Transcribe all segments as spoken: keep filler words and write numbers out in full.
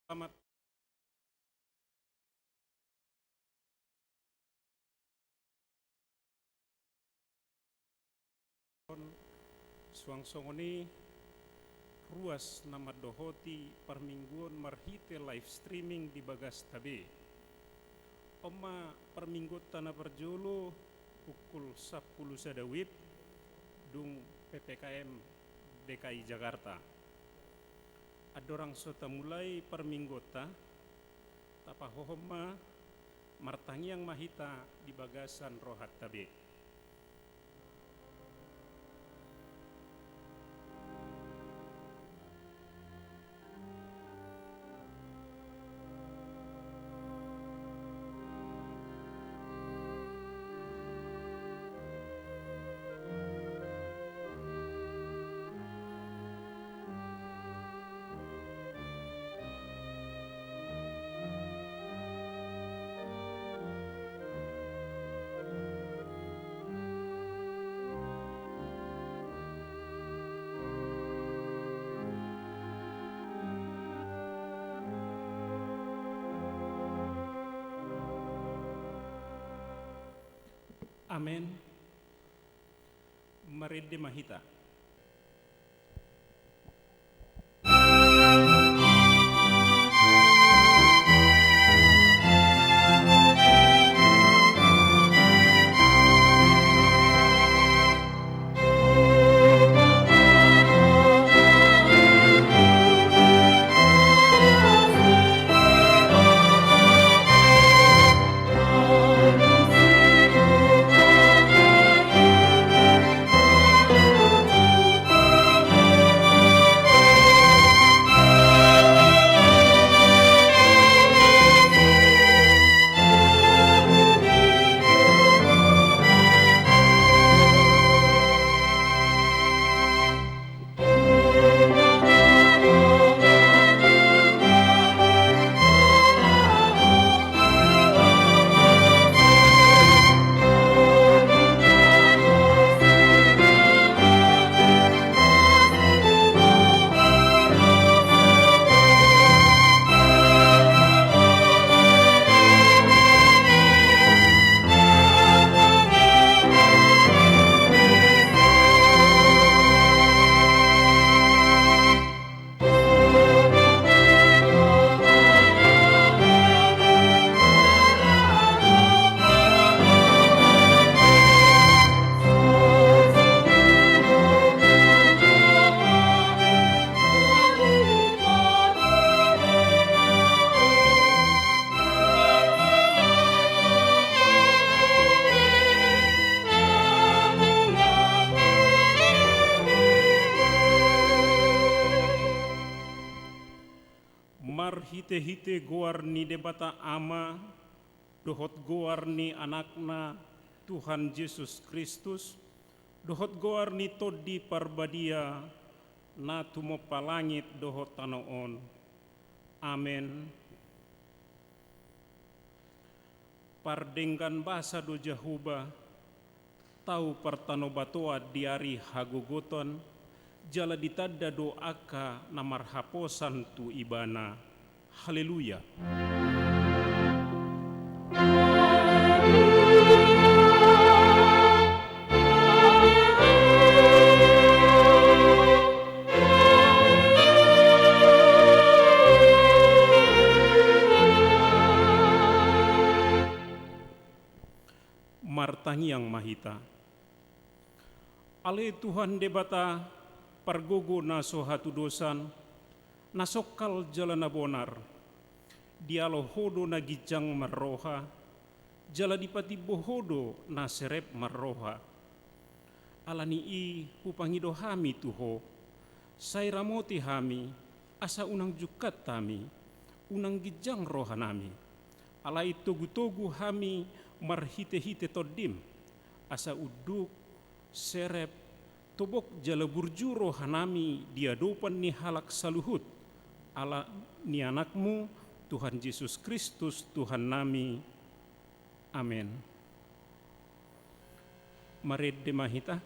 Selamat. Suang songon i ruas na mandohoti parmingguon marhite live streaming di bagasta be. On ma parmingguonta na parjolo pukul sampulu sada WIB dung P P K M D K I Jakarta. Andorang so tamulai parmingguonta, tapahohom ma, martangiang ma hita di bagasan rohanta be. Amen. Marende ma hita. Marhitehite goar ni Debata Ama, dohot goar ni Anakna, Tuhan Jesus Kristus, dohot goar ni Tondi Parbadia, na tumompa langit dohot tano on. Amen. Pardenggan basa do Jahowa, tau partanobatoan di ari hagogotan, jala ditanda do angka na marhaposan tu Ibana. Haleluya. Martangiang ma hita. Ale Tuhan Debata, pargogo na so hatudosan, na songkal jala na bonar, dialo Ho do na ginjang marroha, jala dipatimbo Ho do na serep marroha. Ala ni i hupangido hami tu Ho, sai ramoti hami, asa unang jungkat hami, unang ginjang rohanami. Alai togutogu hami marhitehite Tondim, asa unduk, serep, tobok jala burju rohanami di adopan ni halak saluhut, ala ni Anakmu, Tuhan Jesus Kristus, Tuhannami. Amen. Marende ma hita.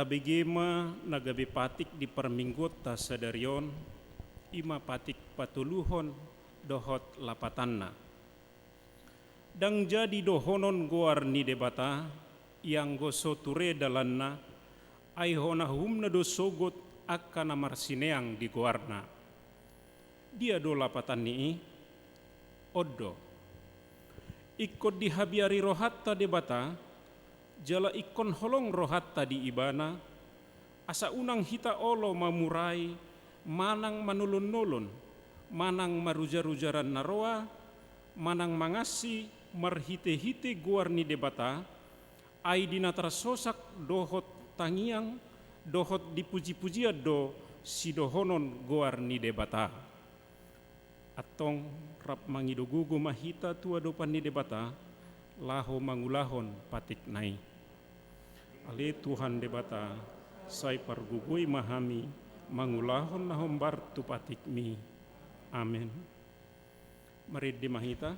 Bege ma na gabe patik di parmingguonta sadari on, i ma patik patoluhon dohot lapatanna. Ndang jadi dohonon goar ni Debata, ianggo so ture dalanna, ai hona uhumna do sogot angka na marsineang di goarna. Dia do lapatan ni i? On do. Ingkon dihabiari rohanta Debata, jala ingkon holong rohanta di Ibana, asa unang hita olo mamurai, manang manolon-nolon, manang marujar-ujaran na roa, manang mangansi marhite-hite goar ni Debata, ai di na tarsosak dohot tangiang, dohot di puji-pujian do sidohonon goar ni Debata. Antong rap mangido gogo ma hita tu adopan ni Debata, laho mangulahon patikna i. Ale Tuhan Debata, sai pargogoi ma hami mangulahon na hombar tu patikmi. Amen. Marende ma hita.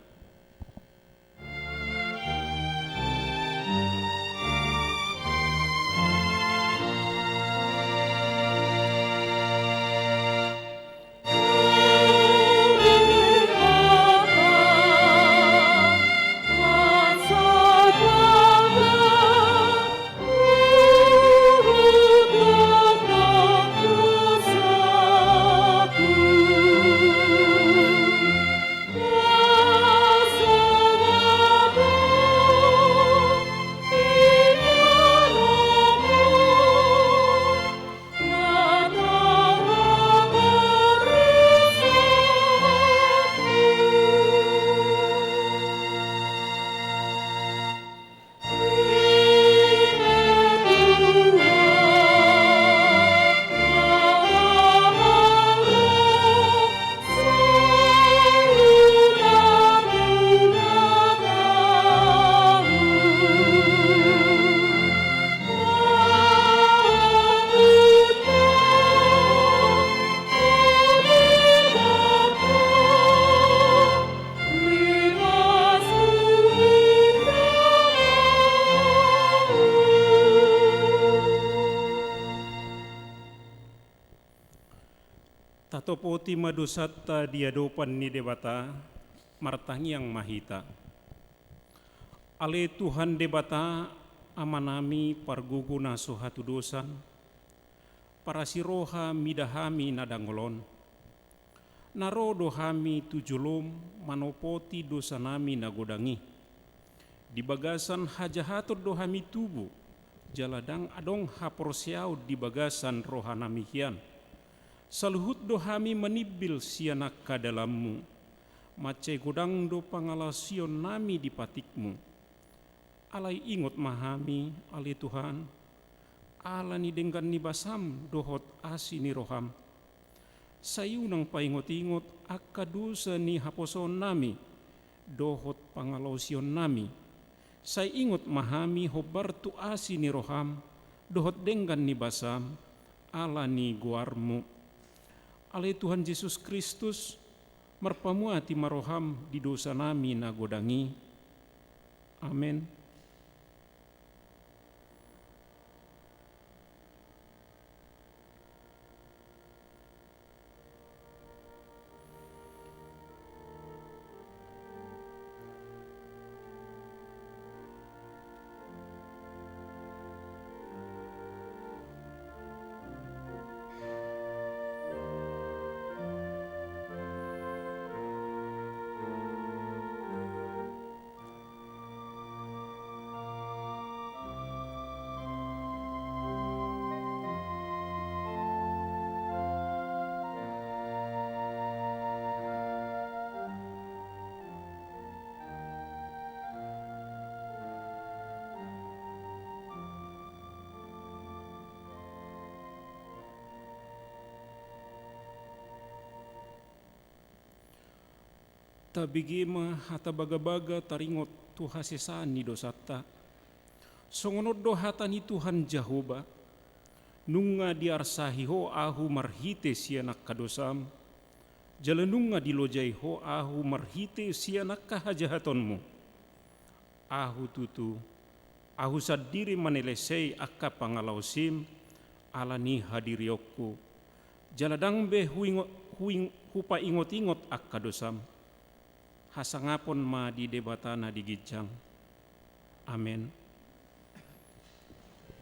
Tatopoti ma dosanta di adopan ni Debata, martangiang ma hita. Ale Tuhan Debata, Amanami pargogo na so hatudosan, parasi roha mida hami na dangol on. Na ro do hami tu jolom manopoti dosanami na godang i. Di bagasan hajahaton do hami tubu, jala ndang adong haporseaon di bagasan rohanami hian. Saluhut do hami manimbil sian angka dalanmu. Mansai godang do pangalaosionnami di patikmu. Alai ingot ma hami, ale Tuhan, ala ni denggan ni basam dohot asi ni roham. Sai unang paingot-ingot angka dosa ni haposoonnami dohot pangalaosionnami. Sai ingot ma hami hombar tu asi ni roham dohot denggan ni basam, ala ni goarmu. Ale Tuhan Jesus Kristus, marpamuati ma roham di dosanami na godang i. Amen. Tabege ma hata bagabaga taringot tu hasesaan ni dosanta. Songon on do hata ni Tuhan Jahowa: Nunga diarsahi ho ahu marhite sian angka dosam, jala nunga dilojai ho ahu marhite sian angka hajahatonmu. Ahu tutu, ahu sandiri manelesei angka pangalaosim, ala ni hadirionku, jala ndang be huingo-, huing-, hupaingot-ingot angka dosam. Hasangapon ma di Debata na di ginjang. Amen.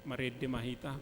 Marende ma hita.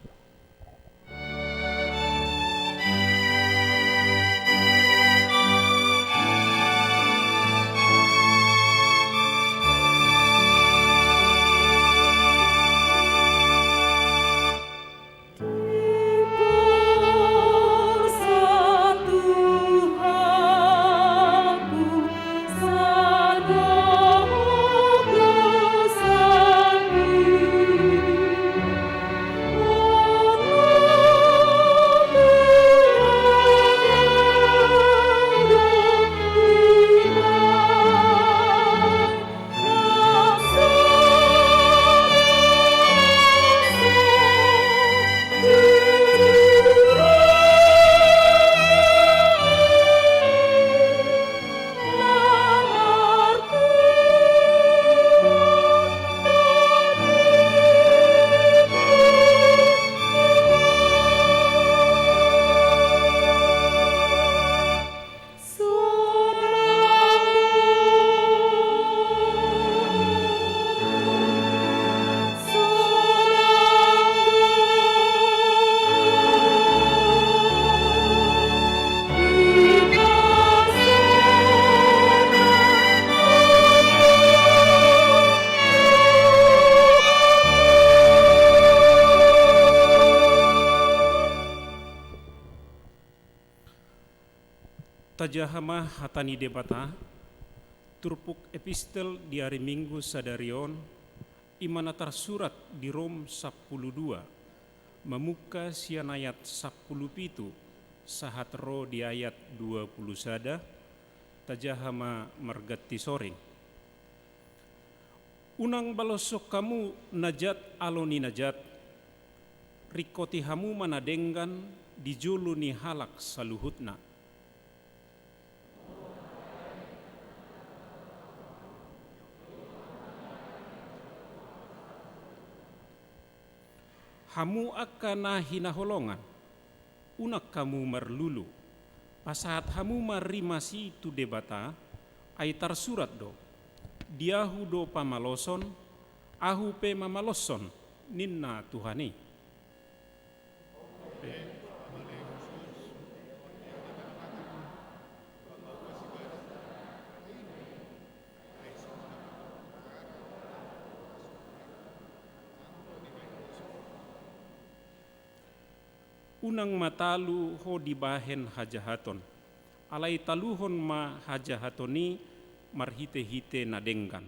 Tajaha ma hata ni Debata, turpuk epistel di ari Minggu sadari on, i ma na tarsurat di Rom sampulu dua, mamungka sian ayat sampulu pitu, sahat ro di ayat dua pulu sada, tajaha ma marganti soring. Unang baloshon hamu na jat alo ni na jat, ringkoti hamu ma na denggan di jolo ni halak saluhutna. Hamu angka na hinaholongan, unang hamu marlulu, pasahat hamu ma rimas i tu Debata, ai tarsurat do: Di Ahu do pamaloson, Ahu pe mamaloshon, ninna Tuhan i. Unang ma talu ho dibahen hajahaton, alai taluhon ma hajahaton i marhitehite na denggan.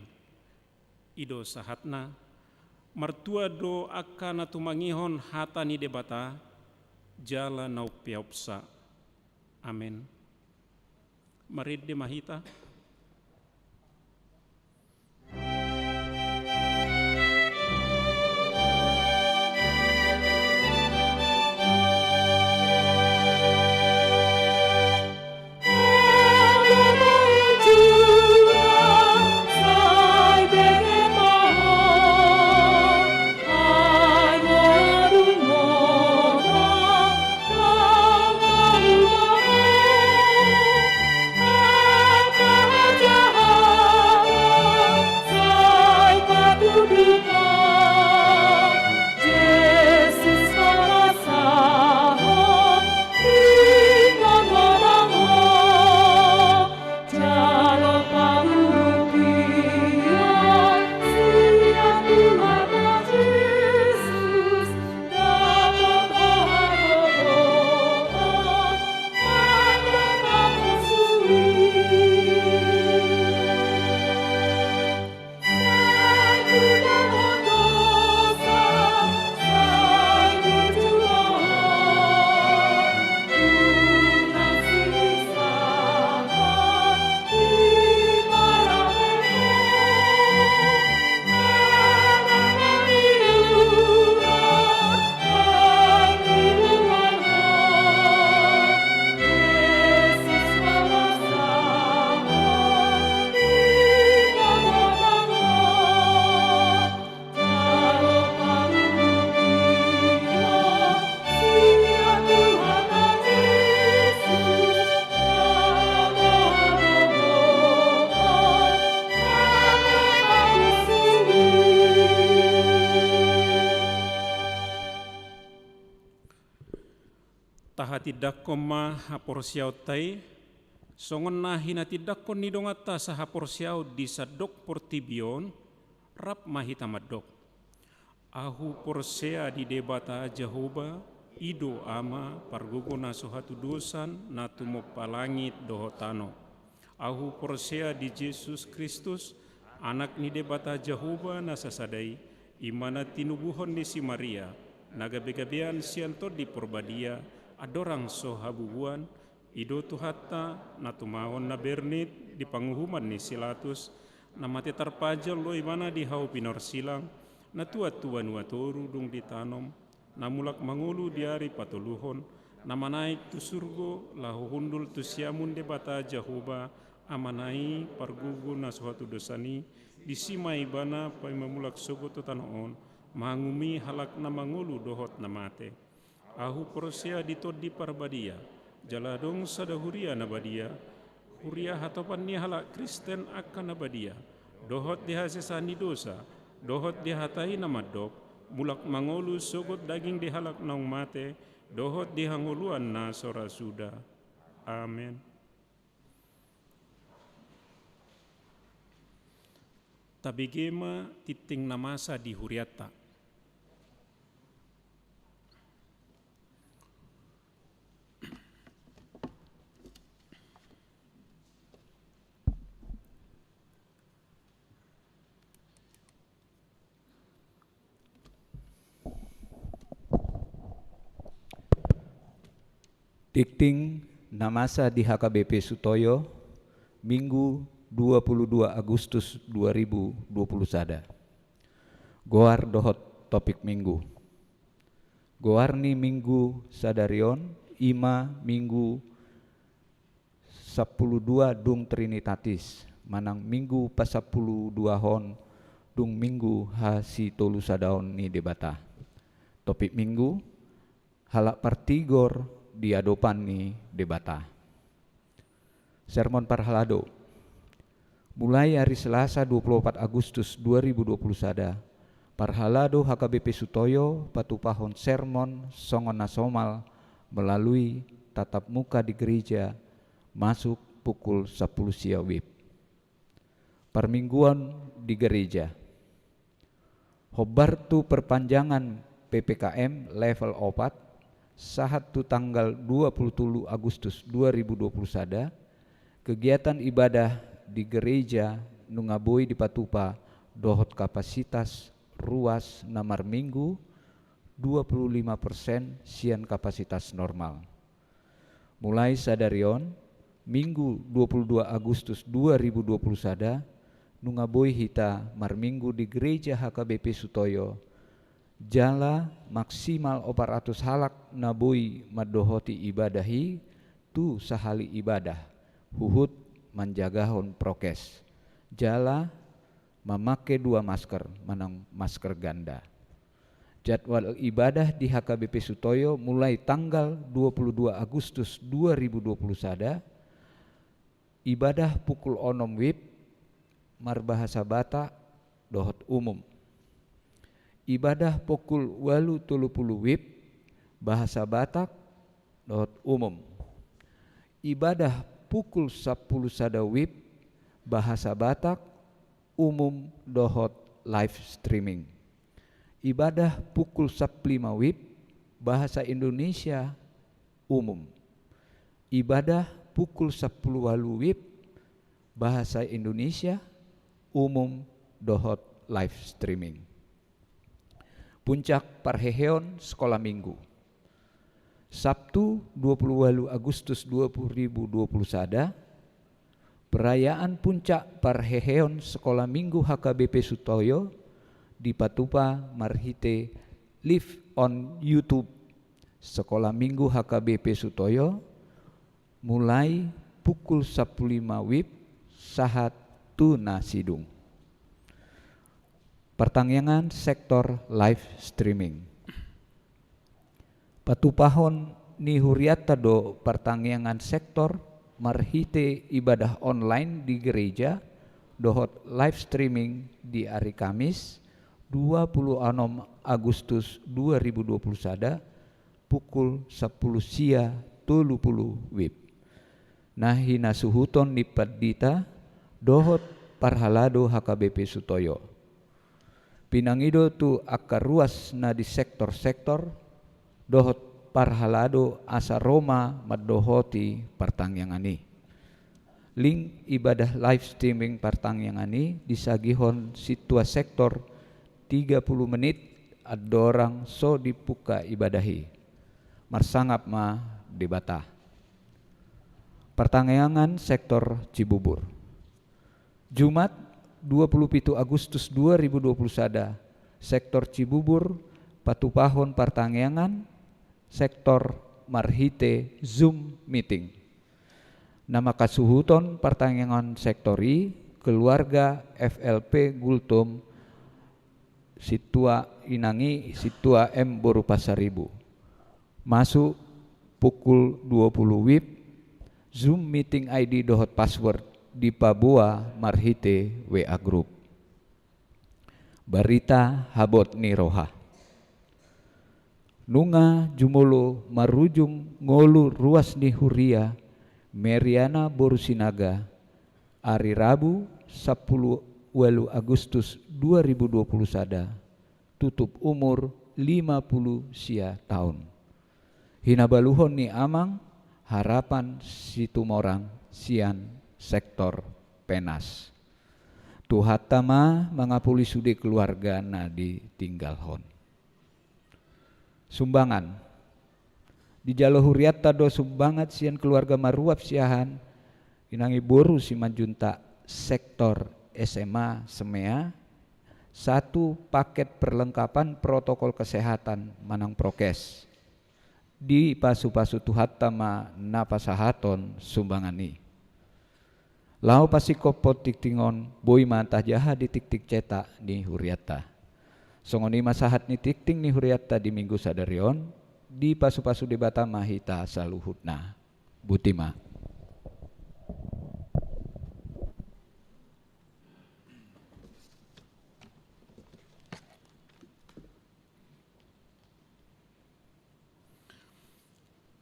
I do sahatna. Martua do angka na tumangihon hata ni Debata jala na umpeopsa. Amen. Marende ma hita. Tindanghon ma haporseaonta i, songon na hinatindangkon ni donganta sahaporseaon di sandok portibi on, rap ma hita mandok. Ahu porsea di Debata Jahowa, i do Ama, pargogo na so hatudosan, na tumompa langit dohot tano. Ahu porsea di Jesus Kristus, Anak ni Debata Jahowa na sasada i, i ma na tinubuhon ni si Maria, na gabegabean sian Tondi Porbadia, andorang so habubuan, i do Tuhanta, na tumahon na bernit di panguhuman ni si Latus, na mate tarpajal do ibana di hau pinorsilang, na tuat tu banua toru dung ditanom, na mulak mangolu di ari patoluhon, na manaek tu surgo, laho hundul tu siamun Debata Jahowa, Amana i, pargogo na so hatudosan i, disi ma ibana paima mulak sogot tu tano on, mangumumi halak na mangolu dohot na mate. Ahu porsea di Tondi Parbadia, jala adong sada huria na badia, huria hatopan ni halak Kristen angka na badia, dohot di hasesaan ni dosa, dohot di hata i na mandok, mulak mangolu sogot daging di halak naung mate, dohot di hangoluan na so ra suda. Amen. Tabege ma tingting na masa di hurianta. Tingting na masa di H K B P Sutoyo, Minggu dua puluh dua Agustus dua ribu dua puluh sada. Goar dohot topik Minggu. Goar ni Minggu sadari on, i ma Minggu sampulu dua dung Trinitatis, manang Minggu pasampulu duahon dung Minggu hasitolusadaon ni Debata. Topik Minggu, halak partigor di adopan ni Debata. Sermon parhalado. Mulai ari Selasa dua puluh opat Agustus dua ribu dua puluh sada, parhalado H K B P Sutoyo patupahon sermon songon na somal melalui tatap muka di gereja masuk pukul sampulu sia wib. Parmingguon di gereja. Hombar tu perpanjangan P P K M level opat, sahat tu tanggal dua puluh tolu Agustus dua ribu dua puluh sada, kegiatan ibadah di gereja nunga boi dipatupa dohot kapasitas ruas na marminggu dua puluh lima persen sian kapasitas normal. Mulai sadari on, Minggu dua puluh dua Agustus dua ribu dua puluh sada, nunga boi hita marminggu di gereja H K B P Sutoyo, jala maksimal opat ratus halak na boi mandohoti ibadah i tu sahali ibadah, huhut manjagahon prokes, jala mamake dua masker manang masker ganda. Jadwal ibadah di H K B P Sutoyo mulai tanggal dua puluh dua Agustus dua ribu dua puluh sada, ibadah pukul onom wib marbahasa Batak dohot umum. Ibadah pukul ualu tolu pulu wib bahasa Batak dohot umum. Ibadah pukul sampulu sada wib bahasa Batak umum dohot live streaming. Ibadah pukul sampulu lima wib bahasa Indonesia umum. Ibadah pukul sampulu ualu wib bahasa Indonesia umum dohot live streaming. Puncak parheheon sekolah minggu. Sabtu dua puluh ualu Agustus dua ribu dua puluh sada, perayaan puncak parheheon sekolah minggu H K B P Sutoyo dipatupa marhite live on YouTube. Sekolah minggu H K B P Sutoyo mulai pukul sampulu lima wib sahat tu na sidung. Partangiangan sektor live streaming. Patupahon ni hurianta do partangiangan sektor marhite ibadah online di gereja dohot live streaming di ari Kamis dua puluh onom Agustus dua ribu dua puluh sada pukul sampulu sia tolu pulu WIB. Na hinasuhuton ni pandita dohot parhalado H K B P Sutoyo. Pinangido tu angka ruas na di sektor-sektor dohot parhalado asa ro ma mandohoti partangiangan i. Link ibadah live streaming partangiangan i disagihon sintua sektor tiga pulu menit andorang so dibuka ibadah i. Marsangap ma Debata. Partangiangan sektor Cibubur. Jumat, dua pulu pitu Agustus dua ribu dua pulu sada, sektor Cibubur patupahon partangiangan sektor marhite Zoom meeting. Na mangkasuhuton partangiangan sektor i keluarga F L P Gultom, sintua inang i sintua M boru Pasaribu. Masuk pukul dua pulu WIB. Zoom meeting I D dohot password dipaboa marhite W A group. Barita habot ni roha. Nunga jumolo marujung ngolu ruas ni huria Meriana boru Sinaga, ari Rabu sampulu ualu Agustus dua ribu dua pulu sada, tutup umur lima pulu sia taon. Hinabaluhon ni amang Harapan Situmorang sian sektor Penas. Tuhanta ma mangapuli sude keluarga na ditinggalhon. Sumbangan. Dijalo hurianta do sumbangan sian keluarga Maruap Siahaan, inang i boru Simanjuntak, sektor S M A Semea, satu paket perlengkapan protokol kesehatan manang prokes. Dipasupasu Tuhanta ma na pasahathon sumbangan i. Laho pasingkophon tingting on, boi ma tajaha di tingting cetak ni hurianta. Songon i ma sahat ni tingting ni hurianta di Minggu sadari on, dipasupasu Debata ma hita saluhutna. Boti ma.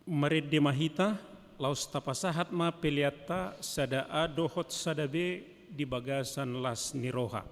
Marende ma hita, laos tapasahat ma peleanta sada A dohot sada B di bagasan las ni roha.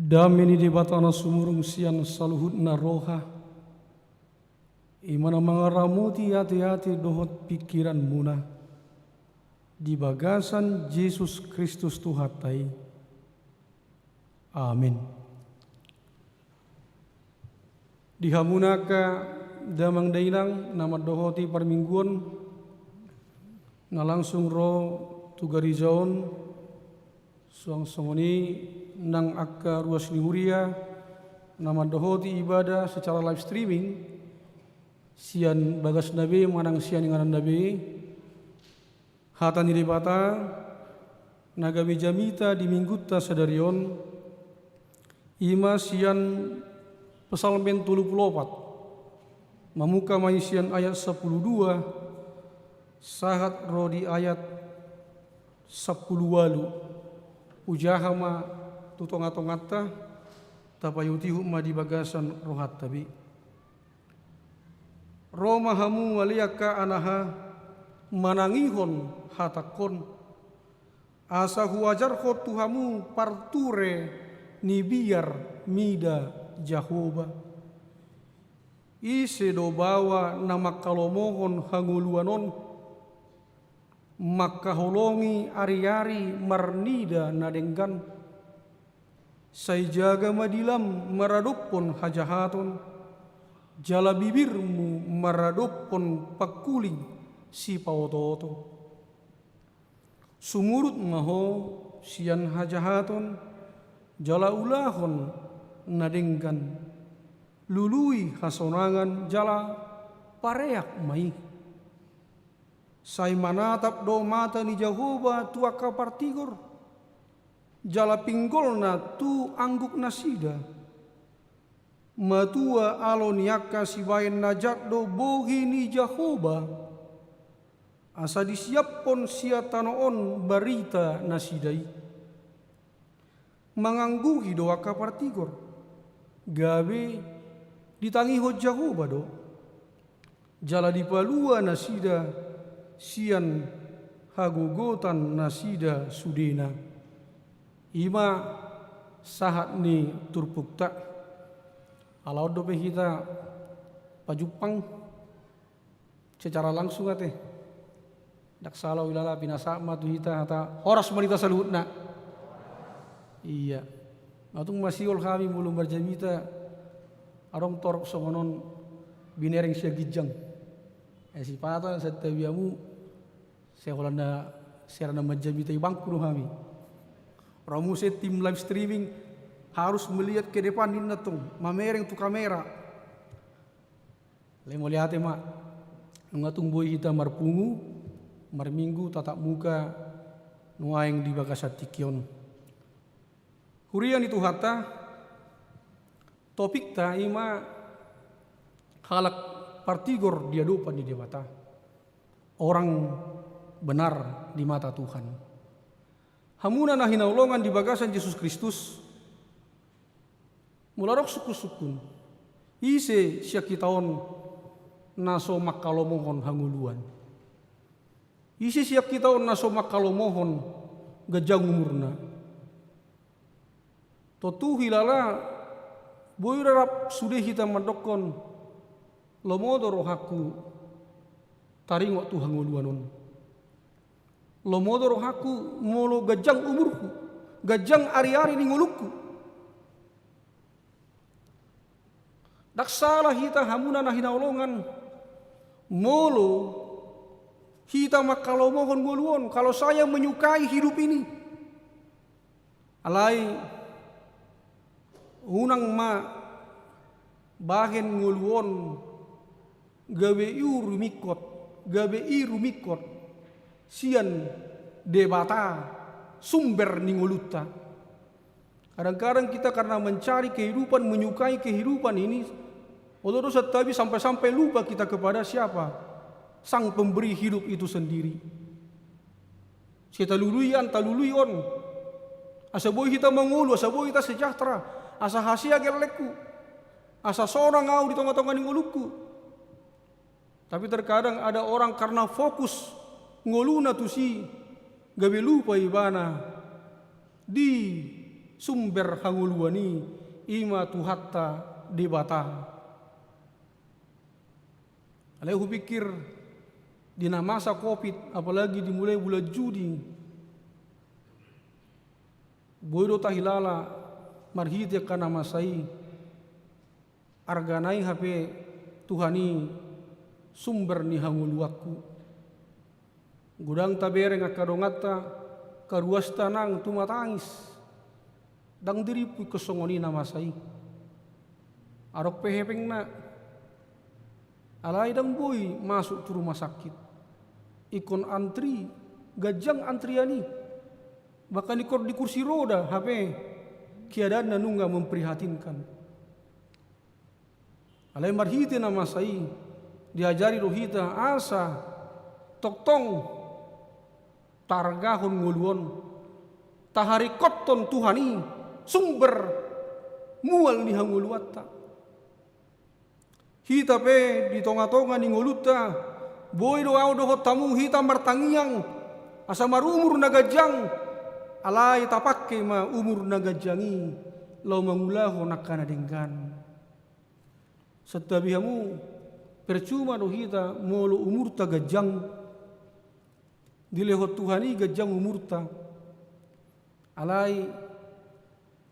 Dame ni Debata na sumurung sian saluhutna roha, i ma na mangaramoti ateate dohot pingkiranmuna di bagasan Jesus Kristus Tuhanta i. Amen. Di hamuna angka damang dainang na mandohoti parmingguon na langsung ro tu gareja on, suang songon i nang angka ruas ni huria na mandohoti ibadah secara live streaming sian bagasna be manang sian ingananna be. Hata ni Debata na gabe jamita di minggunta sadari on, i ma sian Psalmen tolu pulu opat, mamungka ma i sian ayat sampulu dua sahat ro di ayat sampulu ualu. Hujaha ma tu tongatonganta, tapaihutihut ma di bagasan rohanta be. Ro ma hamu ale angka anaha manangihon hatangkon, asa huajarhon tu hamu parture ni biar mida Jahowa. Ise do baoa na mangkalomohon hangoluan on, mangkaholongi ariari marnida na denggan? Sai jaga ma dilam maradophon hajahaton, jala bibirmu maradophon pangkuling sipaotooto. Sumurut ma ho sian hajahaton, jala ulahon na denggan. Lului hasonangan jala pareak ma i. Sai manatap do mata ni Jahowa tu angka partigor, jala pinggolna tu angguknasida. Matua alo ni angka sibahen na jat do bohi ni Jahowa, asa disiaphon sian tano on baritanasida i. Mangangguhi do angka partigor, gabe ditangihon Jahowa do, jala dipalua nasida sian hagogotannasida sudena. I ma sahat ni turpukta. Ala on dope hita pajumpang secara langsung ate. Ndang sala huilala pinasahat ma tu hita hata horas ma di hita saluhutna. Ia. Nga tung masihol hami molo marjamita adong torop songon on binereng sian ginjang. Ai sipata santabi hamu, sai holan na sera na manjamita ibangku do hami. Ro muse tim live streaming harus melihat ke depan ninna tung, mamereng tu kamera. Alai mauliate ma, nunga tung boi hita marpungu, marminggu tatap muka nuaeng di bagasan tingki on. Huria ni Tuhanta, topikta i ma halak partigor di adopan ni Debata. Orang benar di mata Tuhan. Hamuna na hinaholongan di bagasan Jesus Kristus, molo adong sungkunsungkun, ise sian hita on na so mangkalomohon hangoluan? Ise sian hita on na so mangkalomohon ganjang umurna? Tontu huilala, boi rap sude hita mandokkon, lomo do rohangku taringot tu hangoluan on. Lomo do rohangku molo ganjang umurhu, ganjang ariari ni ngolungku. Ndang sala hita hamuna na hinaholongan, molo hita mangkalomohon ngolu on, kalau saya menyukai hidup ini. Alai unang ma bahen ngolu on gabe i rumingkot, gabe i rumingkot sian Debata sumber ni ngolunta. Kadang-kadang kita karena mencari kehidupan, menyukai kehidupan ini, olo do santabi sampai-sampai lupa kita kepada siapa Sang Pemberi hidup itu sendiri. Sai talului an, talului on. Asa boi hita mangolu, asa boi hita sejahtera, asa hasea gellengku, asa sonang ahu di tonga-tonga ni ngolungku. Tapi terkadang ada orang karena fokus ngoluna tusi, gabe lupa ibana di sumber hangoluan i, i ma Tuhanta Debata. Alai hupikir di na masa covid, apalagi dimulai bulan Juni, boi do tahilala marhite angka na masa i, arga nai hape Tuhan i sumber ni hangoluanku. Godang tabereng angka donganta, karuasta nang tumatangis. Ndang dirimpu ingkon songon i na masa i. Adong pe hepengna. Alai ndang boi masuk tu rumah sakit. Ingkon antri, ganjang antrian i. Bahkan ingkon di kursi roda hape, keadaan na nunga memprihatinkan. Alai marhite na masa i, diajari do hita asa tongtong taargahon ngolu on, taharingkothon Tuhan i sumber mual ni hangoluanta. Hita pe di tongatonga ni ngolunta, boi do ahu dohot hamu hita martangiang asa marumur na ganjang, alai tapangke ma umur na ganjang i laho mangulahon angka na denggan. Santabi hamu, percuma do hita molo umurta ganjang, dilehon Tuhan i ganjang umurta, alai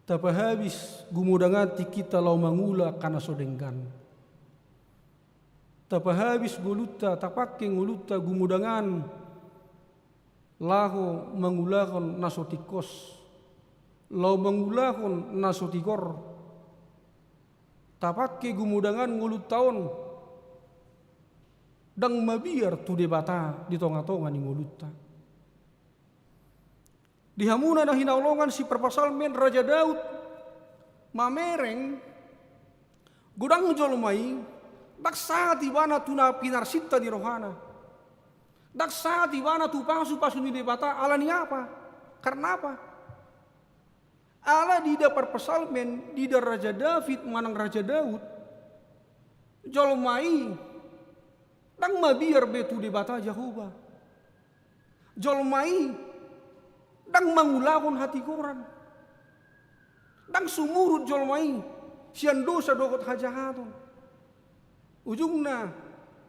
tapahabis gumodangan tingkinta laho mangula angka na so denggan. Tapahabis ngolunta, tapangke ngolunta gumodangan laho mangulahon na so tingkos, laho mangulahon na so tigor. Tapangke gumodangan ngolunta on, ndang mabiar tu Debata di tongatonga ni ngolunta. Di hamuna na hinaholongan, siparpsalmen Raja Daud mamereng, godang jolma i ndang sahat ibana tu na pinarsinta ni rohana. Ndang sahat ibana tu pasupasu ni Debata, ala ni apa? Karna apa? Ala diida parpsalmen, diida Raja David manang Raja Daud, jolma i ndang mabiar be tu Debata Jahowa. Jolma i ndang mangulahon hatigoran. Ndang sumurut jolma i sian dosa dohot hajahaton. Ujungna,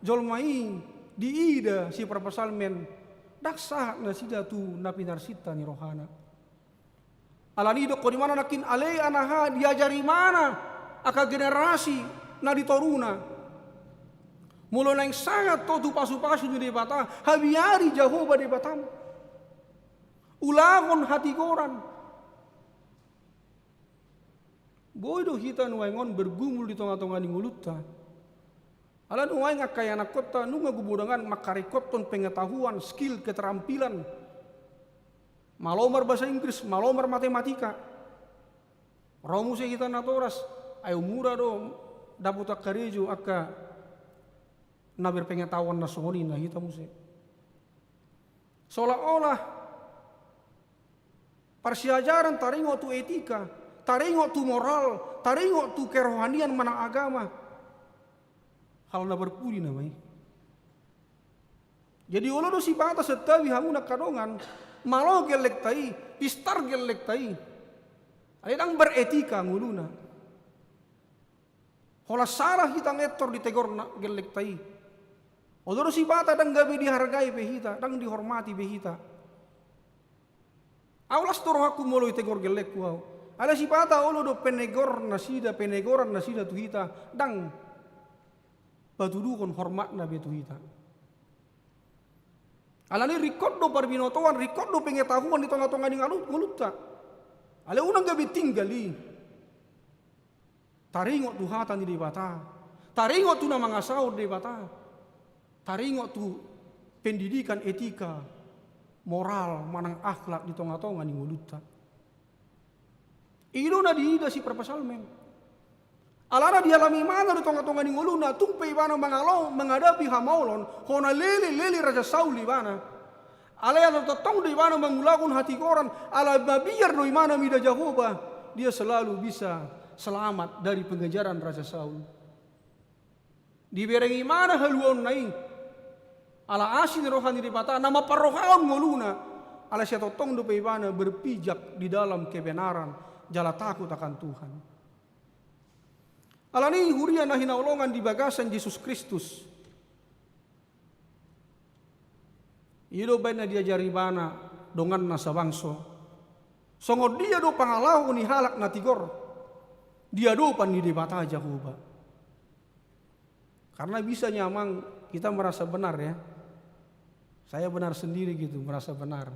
jolma i diida siparpsalmen ndang sahat nasida tu na pinarsinta ni rohana. Ala ni i didok ibana nangkin, ale anaha, diajari ibana angka generasi na di toruna. Molo naeng sahat ho tu pasupasu ni Debata, habiari Jahowa Debatam. Ulahon hatigoran. Boi do hita nuaeng on bergumul di tongatonga ni ngolunta. Ala nuaeng angka ianakhonta nunga gumodangan mangkaringkothon pengetahuan, skill, keterampilan. Malo marbahasa Inggris, malo marmatematika. Ro muse hita natoras, ai ummura do dapotan karejo angka na berpengetahuan na songon i na hita muse. Seolah-olah parsiajaran taringot tu etika, taringot tu moral, taringot tu kerohanian manang agama, hal na parpudi nama i. Jadi olo do sipata, santabi hamu angka dongan, malo gellengta i, pistar gellengta i, alai ndang beretika ngoluna. Holan sala hita ngettor ditegorna gellengta i. Olo do sipata ndang gabe dihargai be hita, ndang dihormati be hita. Ahu las do rohangku molo ditegor gellengku ahu. Alai sipata olo do penegor nasida, penegoran nasida tu hita, ndang patuduhon hormatna be tu hita. Alani i ringkot do parbinotoan, ringkot do pengetahuan di tongatonga ni ngalu-, ngolunta. Alai unang gabe tinggal i. Taringot tu hata ni Debata, taringot tu na mangasahon Debata, taringot tu pendidikan etika, moral, manang akhlak di tongatonga ni ngolunta. I do na diida siparpsalmen. Alana dialami ibana do tongatonga ni ngoluna, tung pe ibana mangalo, mangadapi hamaolon, hona lele, lele Raja Saul ibana. Alai ala tongtong do ibana mangulahon hatigoran, ala mabiar do ibana mida Jahowa, dia selalu bisa selamat dari pengejaran Raja Saul. Dibereng ibana haluaonna i, ala asi ni roha ni Debata na mamparrohahon ngoluna, ala sai tongtong dope ibana berpijak di dalam kebenaran, jala takut akan Tuhan. Alani i huria na hinaholongan di bagasan Jesus Kristus, i do baen na diajari ibana donganna sabangso, songon dia do pangalaho ni halak na tigor di adopan ni Debata Jahowa. Karena bisa nih, Amang, kita merasa benar, ya. Saya benar sendiri gitu, merasa benar.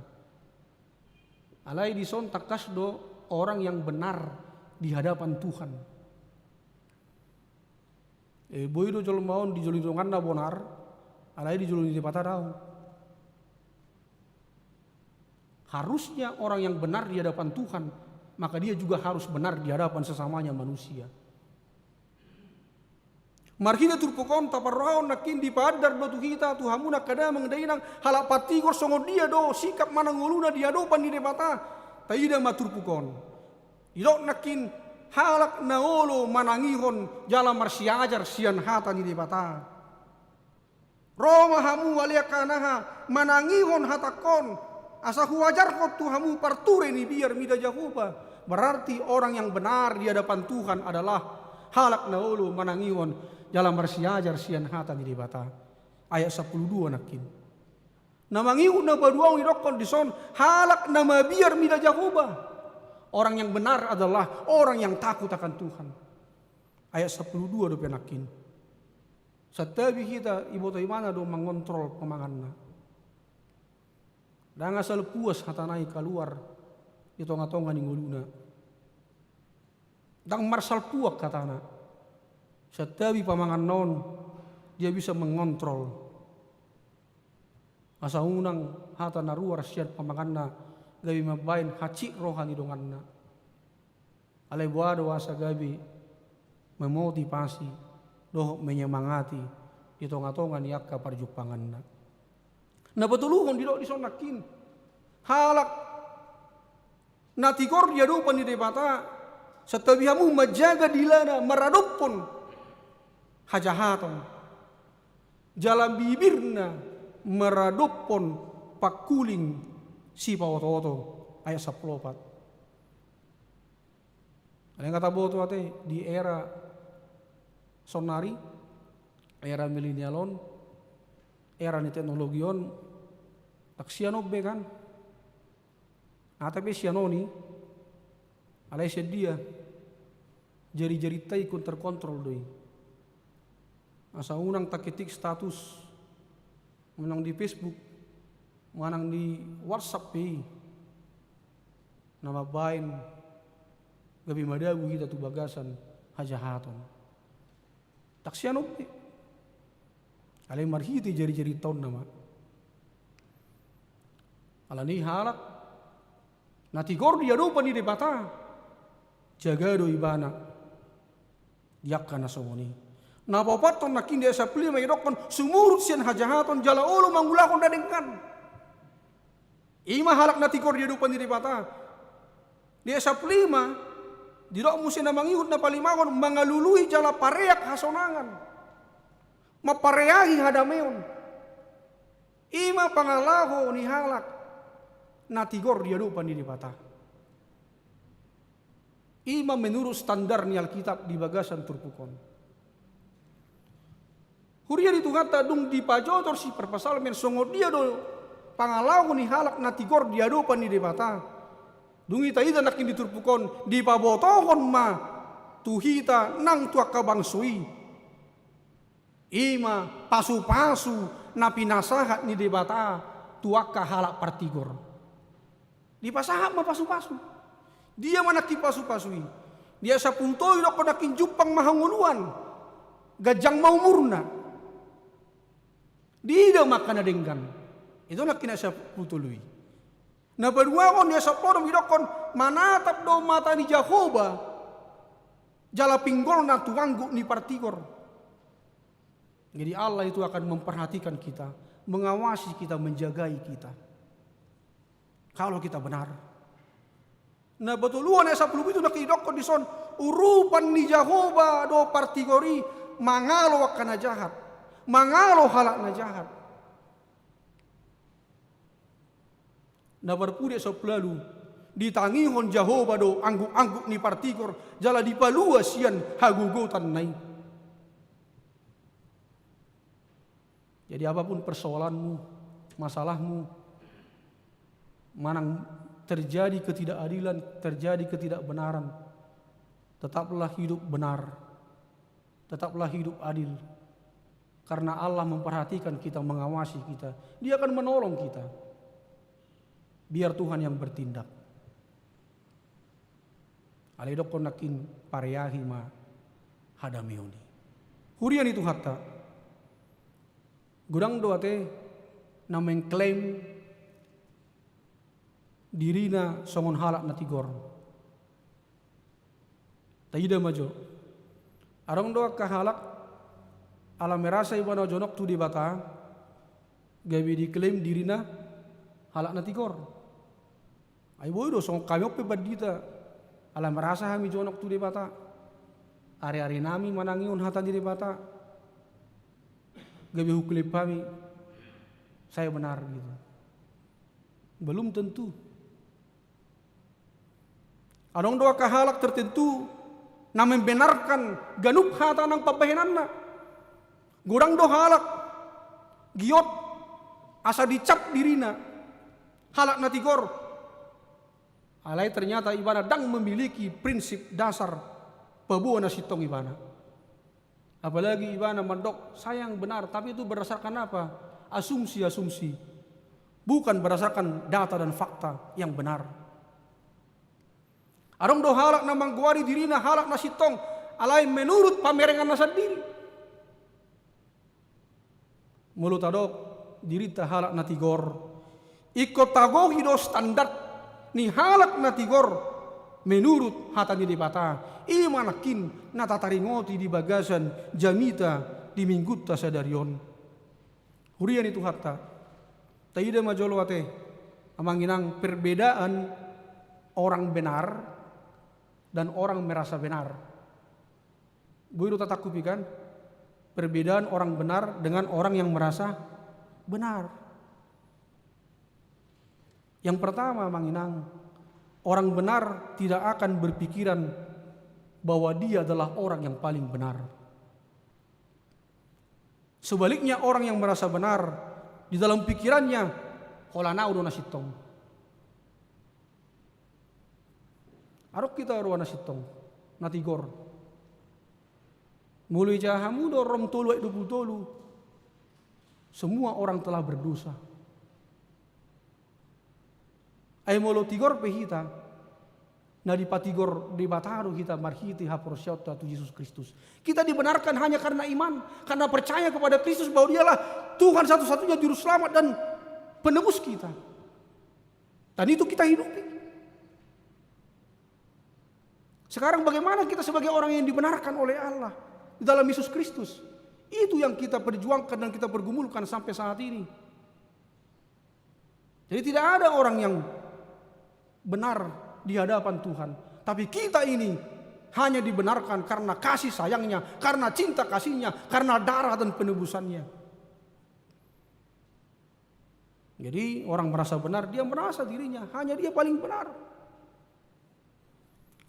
Alai dison tangkas do orang yang benar di hadapan Tuhan. Eh, boi do jolma on dijolo ni donganna bonar, alai dijolo ni Debata daong. Harusnya orang yang benar di hadapan Tuhan, maka dia juga harus benar di hadapan sesamanya manusia. Marhite turpuk on taparrohahon nangkin dipaandar do tu hita, tu hamu angka damang dainang, halak partigor songon dia do sikap manang ngoluna di adopan ni Debata. Taida ma turpuk on. Didok nangkin halak na olo manangihon jala marsiajar sian hata ni Debata. Ro ma hamu ale angka anaha manangihon hatangkon, asa huajarhon tu hamu parture ni biar mida Jahowa. Berarti orang yang benar di hadapan Tuhan adalah halak na olo manangihon jala marsiajar sian hata ni Debata. Ayat sampulu dua nangkin. Na mangihut na paduahon didokkon dison halak na mabiar mida Jahowa. Orang yang benar adalah orang yang takut akan Tuhan. Ayat sampulu dua dope nangkin. Santabi hita, iboto ibana do mangontrol pamanganna. Ndang asal puas hatana i kaluar di tonga-tonga ni ngoluna. Ndang marsalpuak hatana. Santabi pamanganna on, dia bisa mengontrol. Asa unang hata na ruar sian pamanganna gabe mambaen hansit roha ni donganna. Alai boha do asa gabe memotivasi dohot menyemangati di tonga-tonga ni angka parjumpanganna. Na patoluhon didok dison nangkin halak na tigor di adopan ni Debata, santabi hamu manjaga dilana maradophon hajahaton, jala bibirna maradophon pangkuling sipaoto-oto. Ayat sampulu opat. Alai nga taboto ate di era sonari, era milenial on, era ni teknologi on, tak sian on be kan. Ate pe sian on i, alai sian dia, jari-jarinta ingkon terkontrol do i. Asa unang tangkitik status, manang di Facebook, manang di WhatsApp pe i, na mambaen gabe madabu hita tu bagasan hajahaton. Tak sian on be. Alai marhite jari-jarinta on nama. Alani halak na tigor di adopan ni Debata, jaga do ibana di angka na songon i. Na paopathon nangkin di ayat sampulu lima didokkon sumurut sian hajahaton jala olo mangulahon na denggan. I ma halak na tigor di adopan ni Debata. Di ayat sampulu lima, didok muse na mangihut na palimahon mangalului jala pareak hasonangan, mampareahi hadameon. I ma pangalaho ni halak na tigor di adopan ni Debata. I ma menurut standar ni Alkitab di bagasan turpuk on. Huria ni Tuhanta, dung dipajotor si parpsalmen songon dia do pangalaho ni halak na tigor di adopan ni Debata, dung i taida nangkin di turpuk on, dipabotohon ma tu hita nang tu angka bangso i. I ma pasu-pasu na pinasahat ni Debata tu angka halak partigor. Dipasahat ma pasu-pasu. Dia ma nangkin pasu-pasu i? Di ayat sampulu tolu didokkon nangkin jumpang ma hangoluan, ganjang ma umurna. Diida ma angka na denggan. I do nangkin ayat sampulu tolu i. Na paduahon di ayat sampulu onom didokkon manatap do mata ni Jahowa jala pinggolna tu angguk ni partigor. Jadi Allah itu akan memperhatikan kita, mengawasi kita, menjagai kita. Kalau kita benar. Na patoluhon ayat sampulu pitu nangkin didokkon dison, urupan ni Jahowa do partigor i mangalo angka na jahat, mangalo halak na jahat. Na parpudi ayat sampulu ualu, Ditangihon Jahowa do angguk-angguk ni partigor, jala dipalua sian hagogotanna i. Jadi, apapun persoalanmu, masalahmu, manang terjadi ketidakadilan, terjadi ketidakbenaran, tetaplah hidup benar, tetaplah hidup adil. Karena Allah memperhatikan kita, mengawasi kita. Dia akan menolong kita. Biar Tuhan yang bertindak. Alai dokkon nangkin, pareahi ma hadameon i. Huria ni Tuhanta. Godang do ate na mengklaim dirina songon halak na tigor. Taida ma jo. Adong do angka halak, ala merasa ibana jonok tu Debata, gabe diklaim dirina halak na tigor. Ai boi do, songon hami on pe pandita, ala merasa hami jonok tu Debata. Ari-ari nami manangihon hata ni Debata. Gabe huklaim hami, saya benar gitu. Belum tentu. Adong do angka halak tertentu na membenarkan ganup hata nang pambahenanna. Godang do halak giot asa dicap dirina halak na tigor. Alai ternyata ibana ndang memiliki prinsip dasar paboa na sintong ibana. Apalagi ibana mandok, saya yang benar, tapi itu berdasarkan apa? Asumsi-asumsi. Bukan berdasarkan data dan fakta yang benar. Adong do halak na manggoari dirina halak na sintong, alai menurut pamerenganna sandiri. Molo tadok dirinta halak na tigor, ingkon tagohi do standar ni halak na tigor menurut hata ni Debata. I ma nangkin na tataringoti di bagasan jamita di Minggunta sadari on. Huria ni Tuhanta, taida ma jolo ate, amang inang, perbedaan orang benar dan orang merasa benar. Boi do tatangkupi kan? Perbedaan orang benar dengan orang yang merasa benar. Yang pertama, amang inang, orang benar tidak akan berpikiran bahwa dia adalah orang yang paling benar. Sebaliknya, orang yang merasa benar, di dalam pikirannya, holan au do na sintong. Adong hita roha na sintong, na tigor. Molo ijai hamu do Rom tolu ayat dua puluh tolu, semua orang telah berdosa. Ai molo tigor pe hita, na dipatigor Debata do hita marhite haporseaonta tu Jesus Kristus. Kita dibenarkan hanya karena iman, karena percaya kepada Kristus bahwa Dialah Tuhan satu-satunya Juru Selamat dan Penebus kita. Dan itu kita hidupi. Sekarang bagaimana kita sebagai orang yang dibenarkan oleh Allah di dalam Yesus Kristus? Itu yang kita perjuangkan dan kita pergumulkan sampai saat ini. Jadi tidak ada orang yang benar di hadapan Tuhan. Tapi kita ini hanya dibenarkan karena kasih sayangnya, karena cinta kasihnya, karena darah dan penebusannya. Jadi orang merasa benar, dia merasa dirinya hanya dia paling benar.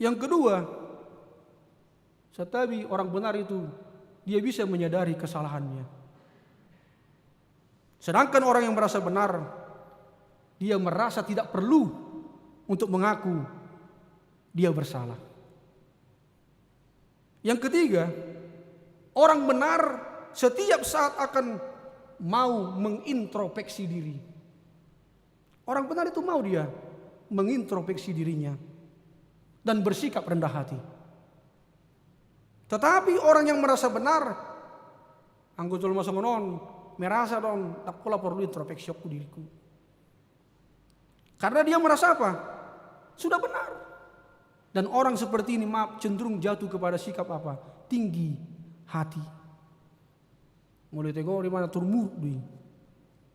Yang kedua, satabi orang benar itu dia bisa menyadari kesalahannya. Sedangkan orang yang merasa benar, dia merasa tidak perlu untuk mengaku dia bersalah. Yang ketiga, orang benar setiap saat akan mau mengintrospeksi diri. Orang benar itu mau dia mengintrospeksi dirinya dan bersikap rendah hati. Tetapi orang yang merasa benar, anggo jolma songon on, merasa do on, ndang pola porlu introspeksionku diriku. Karena dia merasa apa? Sudah benar. Dan orang seperti ini, maaf, cenderung jatuh kepada sikap apa? Tinggi hati. Molo ditegor ibana, turmuruk do i.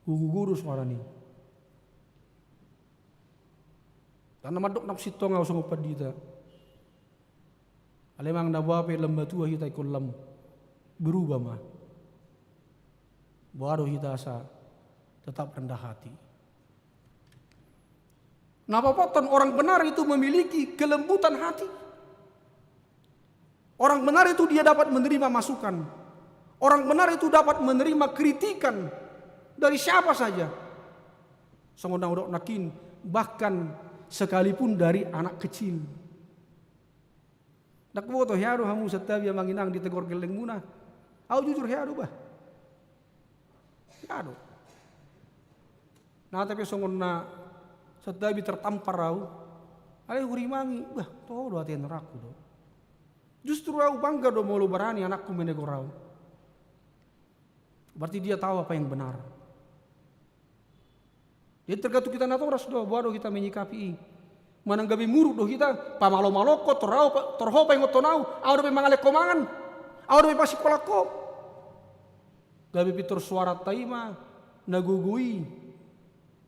Gogo do suarana i. Ndang na mandok na sintong au songon pandita. Alai manang na boha pe, lam matua hita, ingkon lam berubah ma. Boha do hita asa tetap rendah hati. Na paopathon, orang benar itu memiliki kelembutan hati. Orang benar itu dia dapat menerima masukan. Orang benar itu dapat menerima kritikan dari siapa saja. Songon na hudok nangkin, bahkan sekalipun dari anak kecil. Ndang huboto hea do hamu santabi amang inang ditegor gellengmuna. Au jujur hea do bah. Hea do. Na, tapi songon na santabi tertampar au, alai hurimangi, bah, toho do ate ni rohangku do. Justru au bangga do molo barani anakku menegor au. Berarti dia tahu apa yang benar. Jadi tergantung hita natoras do, boha do hita menyikapi i. Manang gabe muruk do hita, pamalo-malongkon, tor au, tor ho paingothon au, au dope mangalehon ho mangan, au dope pasingkolahon ho. Gabe pintor suaranta i ma na gogo i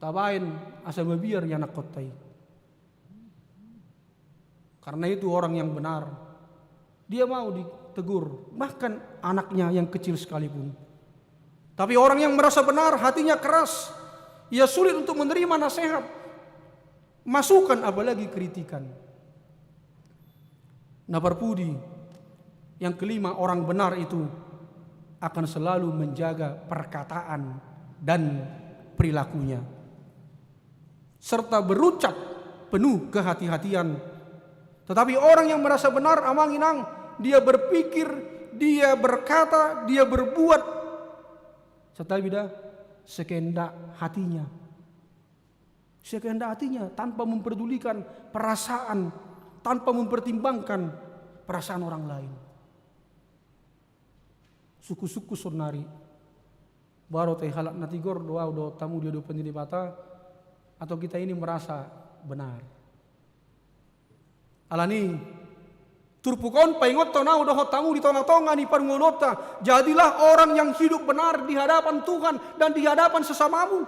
tabaen asa mabiar ianakkonta i. Karena itu orang yang benar, dia mau ditegur, bahkan anaknya yang kecil sekalipun. Tapi orang yang merasa benar, hatinya keras, ia sulit untuk menerima nasihat, masukan, apalagi kritikan. Na parpudi, yang kelima, orang benar itu akan selalu menjaga perkataan dan perilakunya, serta berucap penuh kehati-hatian. Tetapi orang yang merasa benar, amang inang, dia berpikir, dia berkata, dia berbuat, santabi da, sekehendak hatinya. Sekehendak hatinya, tanpa memperdulikan perasaan, tanpa mempertimbangkan perasaan orang lain. Sungkun-sungkun saonari, boha do tahe, halak na tigor do au dohot hamu di adopan ni Debata, atau kita ini merasa benar? Alani i, turpuk on paingothon au dohot hamu di tonga-tonga ni parngoluonta, jadilah orang yang hidup benar di hadapan Tuhan dan di hadapan sesamamu.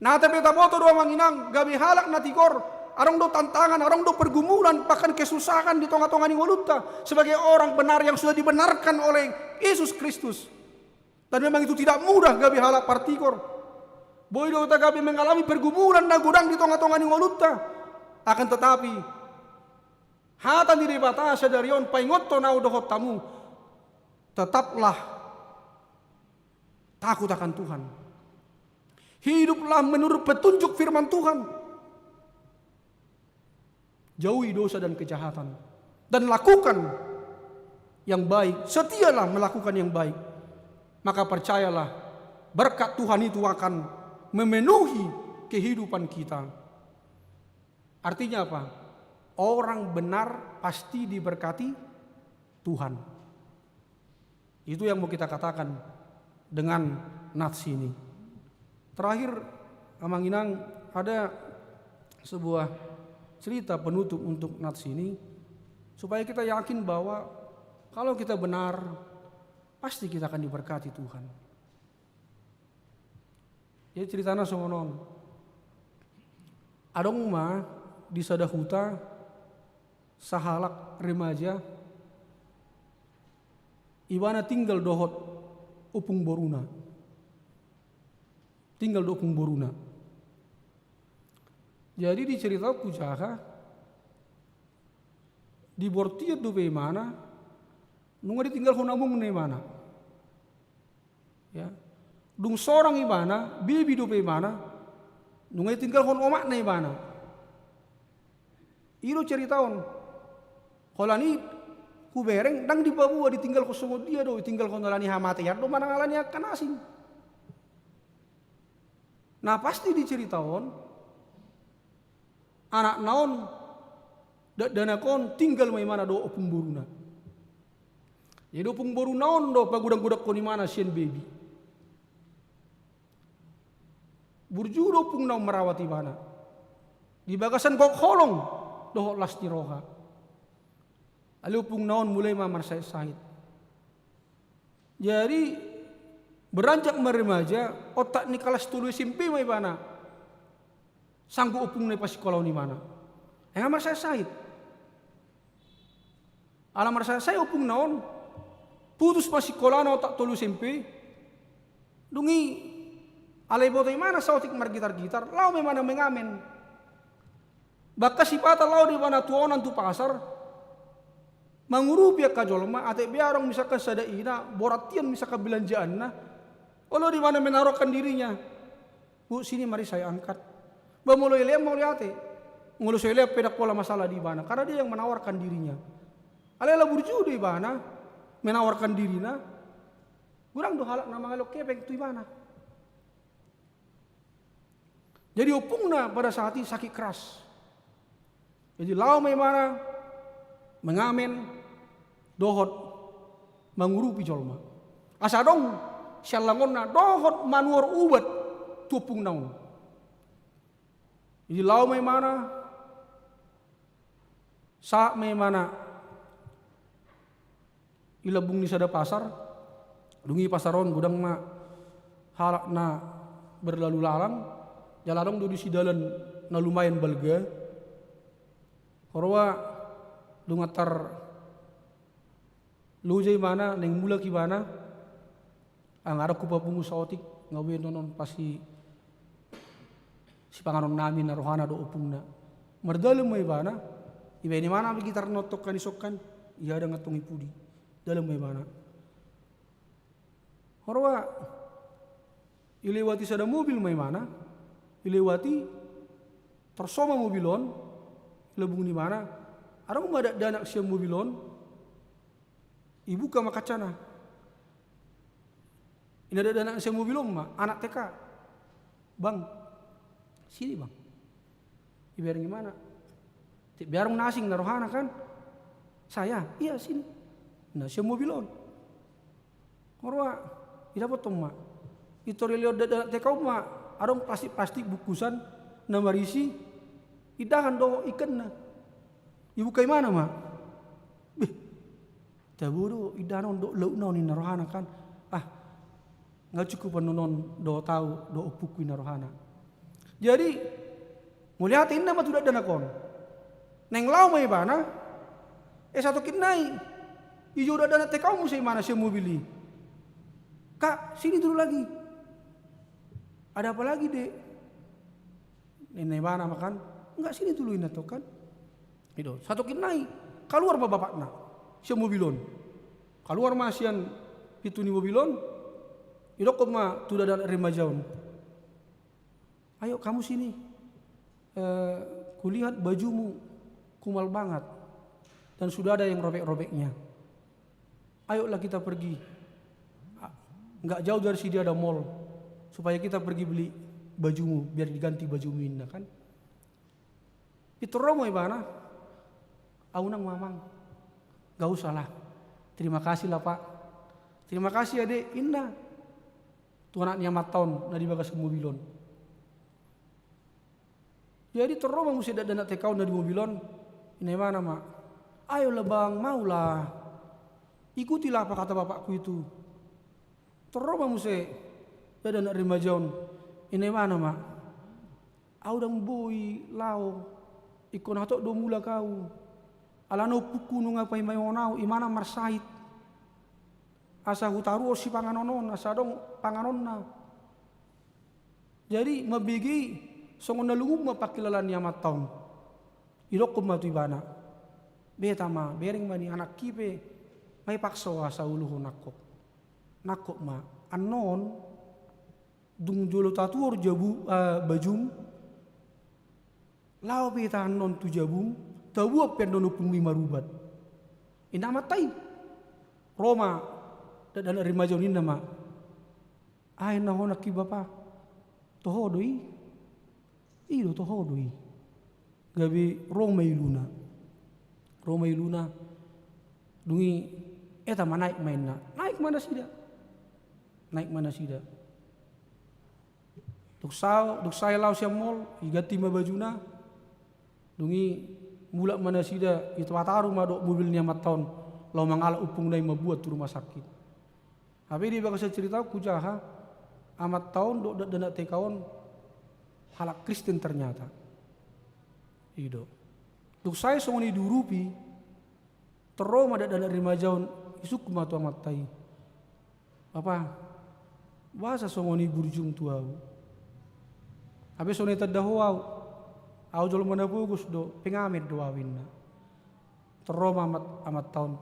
Na, tapi taboto do amang inang, gabe halak na tigor, adong do tantangan, adong do pergumulan, bahkan kesusahan di tonga-tonga ni ngolunta sebagai orang benar yang sudah dibenarkan oleh Yesus Kristus. Dan memang itu tidak mudah gabe halak partigor. Boi do hita gabe mengalami pergumulan na godang di tonga-tonga ni ngolunta. Akan tetapi, hata ni Debata sadari on paingothon au dohot hamu, tetaplah takut akan Tuhan. Hiduplah menurut petunjuk firman Tuhan. Jauhi dosa dan kejahatan, dan lakukan yang baik. Setialah melakukan yang baik. Maka percayalah, berkat Tuhan itu akan memenuhi kehidupan kita. Artinya apa? Orang benar pasti diberkati Tuhan. Itu yang mau kita katakan dengan nats ini. Terakhir, amang inang, ada sebuah cerita penutup untuk nats ini, supaya kita yakin bahwa kalau kita benar, pasti kita akan diberkati Tuhan. Jadi ceritana songon on. Adong ma di sada huta sahalak remaja, ibana tinggal dohot ompung boruna. Tinggal dohot ompung boruna. Jadi diceritaon hujaha, dibortian dope imana, nunga ditinggalhon amongna imana. Ya. Dung sorang ibana, bebi dope imana, nunga ditinggalhon omakna ibana. I do cerita on. Holan i hubereng, ndang dipaboa ditinggalhon songon dia do, ditinggalhon alani hamatean do manang alani angka na asing. Na pasti di cerita on, anakna on, dakdanak on, tinggal ma imana dohot ompung boruna. Jadi ompung boruna on do pagodang-godanghon imana sian bebi. Burju do ompungna on marawat ibana di bagasan gok holong dohot las ni roha. Alai ompungna on mulai ma marsahit-sahit. Jadi beranjak ma remaja, ontak ni kalas tolu S M P ma ibana sanggup ompungna i pasingkolahon imana. Ai nga marsahit-sahit. Ala marsahit-sahit ompungna on, putus ma singkolana ontak tolu S M P. Dung i Alai boto ibana saotik margitar-gitar, laho ma ibana mengamen. Bahkan sipata laho do ibana tu onan tu pasar, mangurupi angka jolma, ate boi adong misalkan sada ina, borat hian misalkan belanjaanna, olo do ibana menawarkan dirinya. Bu, sini mari saya angkat. Ba molo ilean mauliate. Molo so ilean pe ndang pola masalah di ibana, karena dia yang menawarkan dirinya. Alai ala burju do ibana menawarkan dirina, godang do halak na mangalehon hepeng tu ibana. Jadi ompungna pada saat i sakit keras. Jadi laho ma ibana mengamen dohot mangurupi jolma, asa adong siallangonna dohot manuhor ubat tu ompungna on. Jadi laho ma ibana, sahat ma ibana i lambung ni sada pasar. Dung i pasar on godang ma halak na berlalu lalang, jala adong do disi dalan na lumayan balga. Huroha, dung antar loja ibana, naeng mulak ibana, nga adong hupapungu saotik, nga boi annon pasti sipanganon nami na rohana dohot ompungna. Mardalan ma ibana, ibaen ibana ma gitarna on tongka ni songkan, ia ndang antong i pudi. Dalan ma ibana. Huroha, ilewati sada mobil ma ibana, ilewati, torso ma mobil on i lambung ni ibana, adong ma dakdanak sian mobil on, ibuka ma kacana. Ina dakdanak sian mobil on ma, anak T K. Bang, sini bang. Ibereng ibana. Ate boi adong na asing na rohana kan. Saya, iya sini. Na sian mobil on. Huroha, idapothon ma. Pintor ilehon dakdanak T K on ma, adong plastik-plastik bungkusan na marisi indahan dohot ikanna. Ibuka ibana ma. Beh, tabo do indahan on dohot lautna on, ninna rohana kan. Ah, nga cukup annon on dohot au dohot ompungku, ninna rohana. Jadi mauliate, ninna ma tu dakdanak on. Naeng laho ma ibana, eh, satongkin nai ijou dakdanak T K on muse ibana sian mobil i. Kak, sini dulu lagi. Ada apa lagi, Dek? Ninna ibana ma kan. Enggak, sini dulu, ninna tong kan. I do, satongkin nai kaluar ma bapakna sian mobil on. Kaluar ma sian pintu ni mobil on, idokkon ma tu dakdanak remaja on. Ayo kamu sini. Eh, kulihat bajumu kumal banget dan sudah ada yang robek-robeknya. Ayolah kita pergi. Ah, nggak jauh dari sini ada mall. Supaya kita pergi beli bajumu, biar diganti bajumu, ninna kan. Pintor ro ma ibana. Au nang, Mamang. Nggak usah lah. Terima kasih lah, Pak. Terima kasih, Adek, ninna tu anak ni amanta on na di bagasan mobil on. Jadi torro ma muse dakdanak T K on na di mobil on, ninna ibana ma, ayolah bang, maulah. Ikutilah apa kata bapakku itu. Torro ma muse dakdanak remaja on, ninna ibana ma, au ndang boi laho, ingkon hatop do mulak au. Alana ompungku nunga paima-imahon au, imana marsahit. Asa hutaruhon sipanganon on, asa adong panganonna. Jadi mambege i songon na lungun ma pangkilalaan ni amanta on. Idokkon ma tu ibana, beta ma, bereng ma ni anakki pe, nga ipaksa ho asa uluhon nangkok. Nangkok ma, annon dung jolo tatuhor jabu, eh, bajum, laho pe hita annon tu jabum, tabuat pe annon ompungmi marubat, ninna amanta i. Ro ma dakdanak remaja on, ninna ma, ai na ho nangkin bapa, toho do i. I do, toho do i. Gabe ro ma iluna. Ro ma iluna. Dung i, eta ma, naek ma, ninna. Naek ma nasida. Naek ma nasida. Dung sa-, dung sae laho sian mall, iganti ma bajuna. Dung i mulak ma nasida, ipataru ma dohot mobil ni amanta on laho mangalap ompungna i mambuat tu rumah sakit. Hape di bagasan cerita on hujaha, amanta on dohot dakdanak T K on halak Kristen ternyata. I do. Dung sae songon i diurupi, torro ma dakdanak remaja on, isungkun ma tu amanta i. Bapa, boasa songon i burjum tu ahu? Hape songon i tanda ho au, au jolma na pogos do, pengamen do au inna. Tor ro ma amat, amanta on.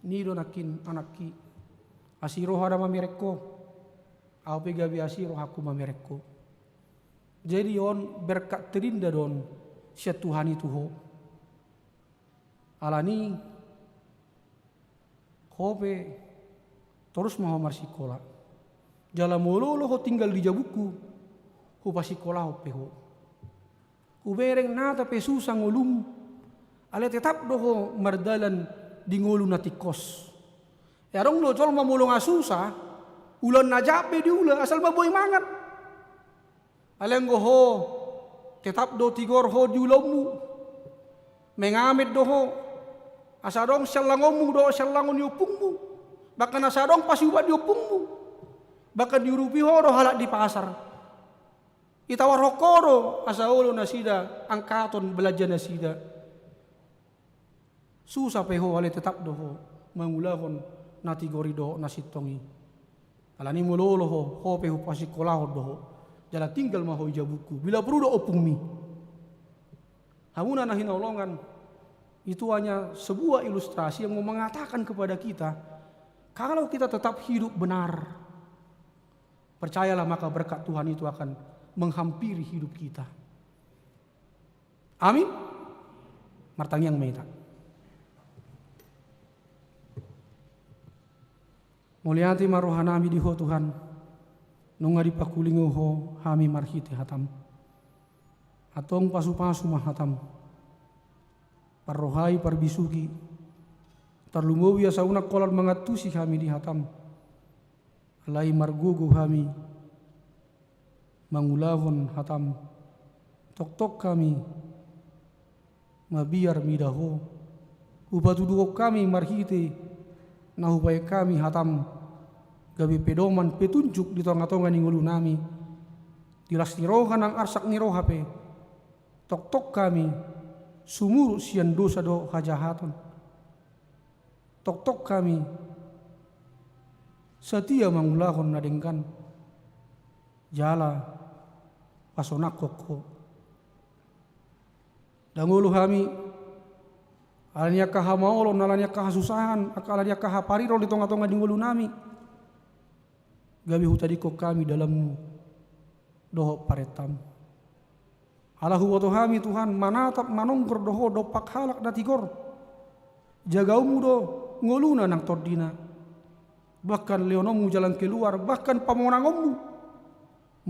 Nidok nangkin anakki, asi roha na mamereng ho, au pe gabe asi rohangku mamereng ho. Jadi on berkat terindah do on sian Tuhan i tu ho. Alani ho pe torus ma ho marsikola. Jala molo olo ho tinggal di jabungku, hupasikolahon pe ho. Hubereng nata pe susa ngolum, alai tetap do ho mardalan di ngolu na tingkos. Ia adong do jolma molo nga susa, ulaon na jat pe diula asal ma boi mangan. Alai anggo ho, tetap do tigor ho di ulaonmu. Mengamen do ho. Asa adong siallangonmu dohot siallangon ni ompungmu. Bahkan asa adong pasiubat ni ompungmu. Bahkan diurupi ho do halak di pasar. Itawarhon ho do asa olo nasida angkaton balanja nasida. Susa pe ho alai tetap do ho mangulahon na tigor i dohot na sintong i. Alani molo olo ho, ho pe hupasikolahon do ho. Jala tinggal ma ho di jabungku. Bila perlu do ompungmi. Hamuna na hinaholongan, itu hanya sebuah ilustrasi yang mau mengatakan kepada kita, kalau kita tetap hidup benar, percayalah maka berkat Tuhan itu akan menghampiri hidup kita. Amin. Martangiang ma hita. Mauliate ma rohanami di ho Tuhan, nunga dipangkulingi ho hami marhite hatam. Antong pasupasu ma hatam. Parrohai, parbisuhi, tarlumobi asa unang holan mangantusi hami di hatam. Alai margogo hami mangulahon hatam. Tongtong hami mabiar mida ho. Hupatuduhon hami marhite na hubaen hami hatam gabe pedoman, petunjuk di tongatonga ni ngolunami. Di las ni roha nang arsak ni roha pe, tongtong hami sumurut sian dosa dohot hajahaton. Tongtong hami satia mangulahon na denggan jala pasonanghon ho. Ndang olo hami alani angka hamaolon, alani angka hasusahan, angka, alani angka hapariron di tongatonga ni ngolunami, gabe hutadingkon hami dalanmu dohot parentamu. Ala huboto hami Tuhan, manatap manonggor do ho dompak halak na tigor. Jagaonmu do ngoluna nang tondina. Bahkan lehononmu jalan keluar, bahkan pamonangonmu.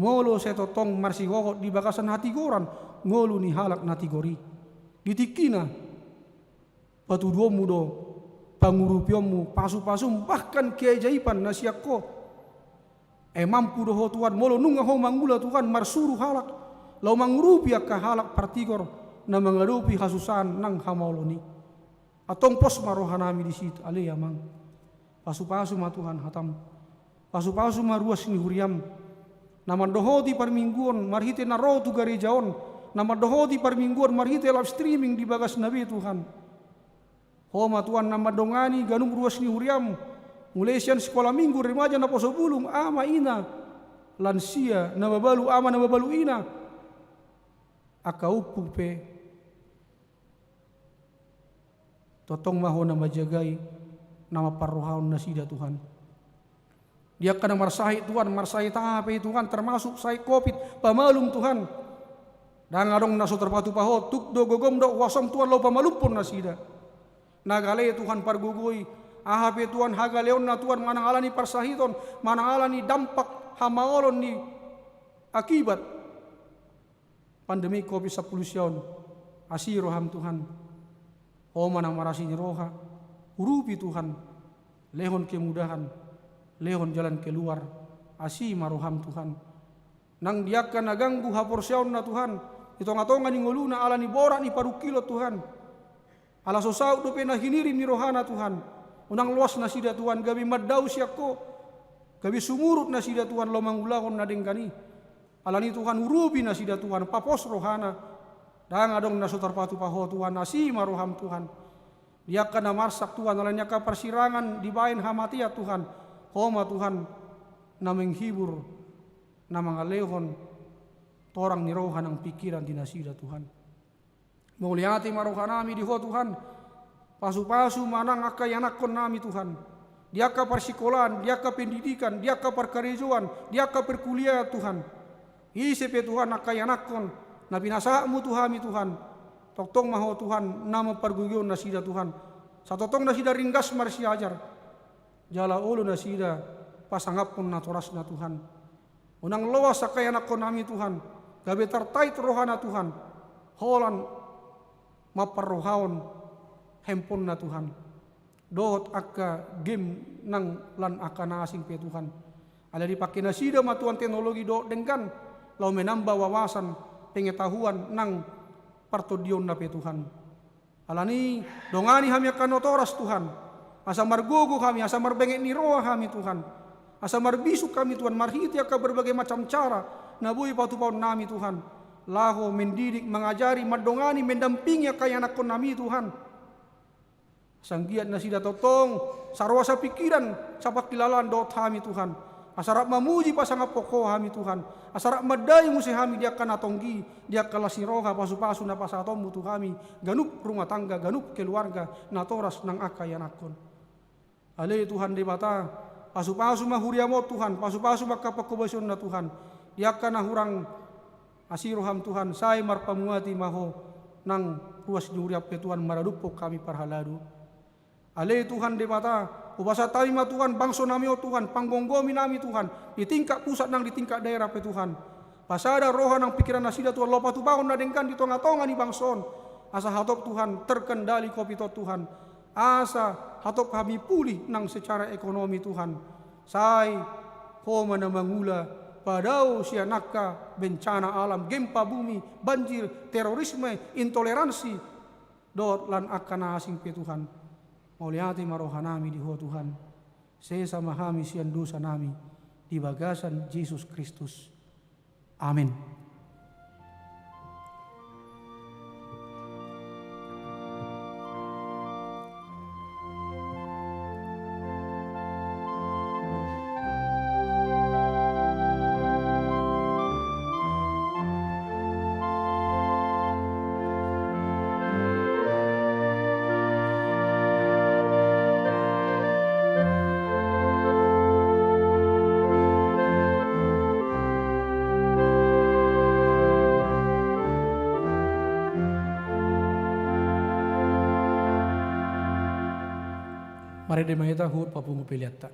Molo sai tongtong marsihohot di bagasan hatigoran ngolu ni halak na tigor i. Di tingkina, patuduhonmu do pangurupionmu, pasupasum, bahkan keajaiban na sian ho. Ai mampu do ho Tuhan, molo nunga ho mangula Tuhan, marsuru halak laho mangurupi angka halak partigor na mangadopi hasusahan nang hamaolon i. Antong pos ma rohanami disi ale Amang. Pasupasu ma Tuhan hatam. Pasupasu ma ruas ni huriam. Na mandohoti parmingguon marhite na ro tu gareja on. Na mandohoti parmingguon marhite live streaming di bagasna be Tuhan. Ho ma Tuhan na mandongani ganup ruas ni huriam. Mulai sian sikola minggu, remaja, naposo bulung, ama ina, lansia, na mabalu ama, na mabalu ina. Angka ompung pe. Tongtong ma ho na manjagai, na mamparrohahon nasida Tuhan. Di angka na marsahit Tuhan, marsahit aha pe Tuhan, termasuk sahit covid, pamalum Tuhan. Ndang adong na so tarpatupa ho, tuk do gogom dohot huasom Tuhan laho pamalumhon nasida. Na gale Tuhan pargogoi, aha pe Tuhan hagaleonna Tuhan manang ala ni parsahiton, manang ala ni dampak hamaolon ni akibat pandemi covid sampulu sia on, asi roham Tuhan. Ho ma na marasi ni roha, urupi Tuhan, lehon kemudahan, lehon jalan keluar, asi ma roham Tuhan. Nang di angka na ganggu haporseaonna Tuhan, di tongatonga ni ngoluna ala ni borat ni parungkilon Tuhan. Ala so saut dope na hinirim ni rohana Tuhan. Unang loas nasida Tuhan, gabe mandao sian ho, gabe sumurut nasida Tuhan laho mangulahon na denggan i. Alani Tuhan urupi nasida Tuhan, papos rohana. Ndang adong na so tarpatupa ho Tuhan, asi ma roham Tuhan. Di angka na marsak Tuhan, alani angka parsirangan dibaen hamatean Tuhan. Ho ma Tuhan, na menghibur, na mangalehon torang ni roha nang pingkiran di nasida, Tuhan. Mauliate ma rohanami di Ho, Tuhan. Pasupasu ma nang angka ianakkonnami, Tuhan, di angka parsikolaan, di angka pendidikan, di angka parkarejoan, di angka perkuliahan, Tuhan. Ise pe, Tuhan, angka ianakkon na pinasahatmu tu hami, Tuhan, tongtong ma Ho, Tuhan, na mampargogoi nasida, Tuhan. Sai tongtong nasida ringgas marsiajar, jala olo nasida pasangaphon natorasna, Tuhan. Unang loas angka ianakkonnami, Tuhan, gabe tartait rohana, Tuhan, holan mamparrohahon handphonena, Tuhan, dohot angka game nang lan angka na asing pe, Tuhan. Alai dipangke nasida ma, Tuhan, teknologi dohot denggan laho menambah wawasan, pengetahuan nang partondionna pe, Tuhan. Alani, dongani hami angka natoras, Tuhan, asa margogo hami, asa marbenget ni roha hami, Tuhan, asa marbisuk hami, Tuhan, marhite angka berbagai macam cara na boi patupahonnami, Tuhan, laho mendidik, mangajari, mandongani, mendampingi angka ianakkonnami, Tuhan. Asa anggiat nasida tongtong saroha, sapingkiran, sapangkilalaan dohot hami, Tuhan. Asa rap mamuji, pasangaphon Ho hami, Tuhan. Asa rap mandai muse hami di angka na tonggi, di angka las ni roha, pasupasu na pasahatonmu tu hami, ganup rumah tangga, ganup keluarga, natoras nang angka ianakkon. Ale Tuhan Debata, pasupasu ma huriam on, Tuhan, pasupasu ma angka pangkobasionna, Tuhan, di angka na hurang asi roham, Tuhan, sai marpamuati ma Ho nang ruas ni huriam pe, Tuhan, maradophon hami parhalado. Ale Tuhan Debata, hupasahat hami ma, Tuhan, bangsonami on, Tuhan, panggomgominami, Tuhan, di tingkat pusat nang di tingkat daerah pe, Tuhan. Pasada roha nang pingkiran nasida, Tuhan, laho patupahon na denggan di tongatonga ni bangso on. Asa hatop, Tuhan, terkendali covid on, Tuhan. Asa hatop hami pulih nang secara ekonomi, Tuhan. Sai Ho ma na mangula, padao sian angka bencana alam, gempa bumi, banjir, terorisme, intoleransi, dohot lan angka na asing pe, Tuhan. Mauliate ma rohanami di Ho, Tuhan. Sesa ma hami sian dosanami di bagasan Jesus Kristus. Amen. Marende ma hita huhut papungu peleanta.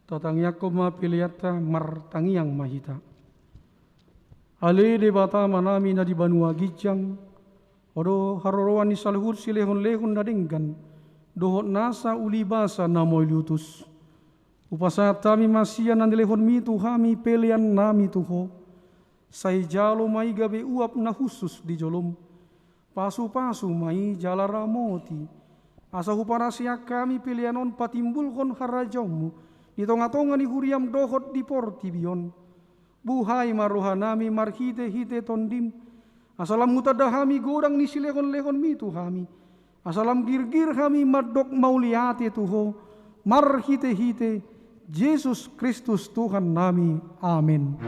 Tatangiangkon ma peleanta, martangiang ma hita. Ale Debata Amanami na di banua ginjang, Ho do haroroan ni saluhut silehonlehon na denggan, dohot nasa ulibasa na mauliutus. Hupasahat hami ma sian na nilehonmi tu hami peleannami tu Ho. Sai jalo ma i gabe uap na hushus di jolom. Pasupasu ma i jala ramoti. Asa huparaseang hami pelean on patimbulhon harajaonmu di tongatonga ni huriam dohot di portibi on. Buhai ma rohanami marhitehite Tondim, asa lam hutanda hami godang ni silehonlehonmi tu hami, asa lam girgir hami mandok mauliate tu Ho, marhitehite Jesus Kristus Tuhannami. Amen.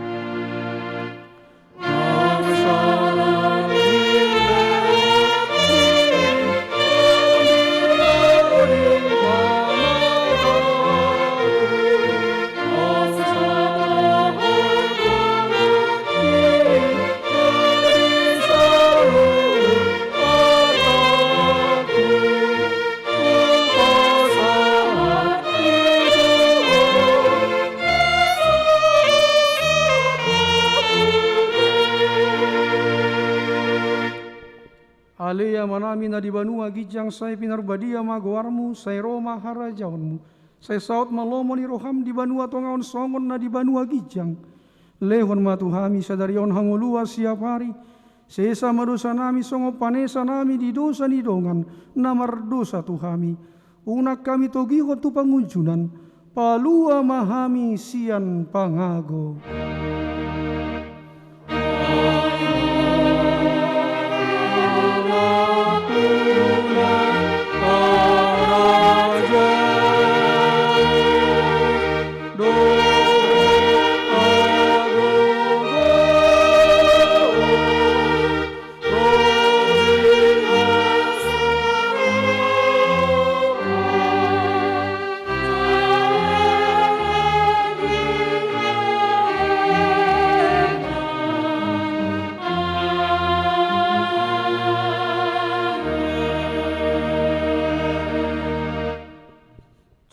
Ale Amanami na di banua ginjang, sai pinarbadia ma goarmu, sai ro ma harajaonmu, sai saut ma lomo ni roham di banua tonga on songon na di banua ginjang. Lehon ma tu hami sadari on hangoluan siapari, sesa ma dosanami songon panesanami di dosa ni dongan na mardosa tu hami. Unang hami togihon tu pangunjunan, palua ma hami sian pangago.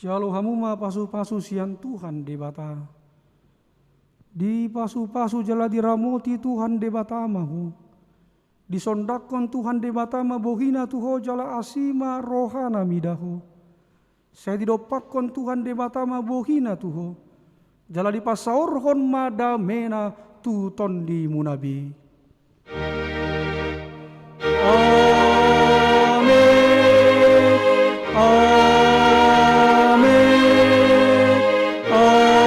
Jalo hamu ma pasupasu sian Tuhan Debata. Dipasupasu jala diramoti Tuhan Debata ma ho. Disondangkon Tuhan Debata ma bohina tu ho jala asi ma rohana mida ho. Sai didompakkon Tuhan Debata ma bohina tu ho, jala dipasaorhon ma damena tu tondimuna be. Amen. Amen. Amen.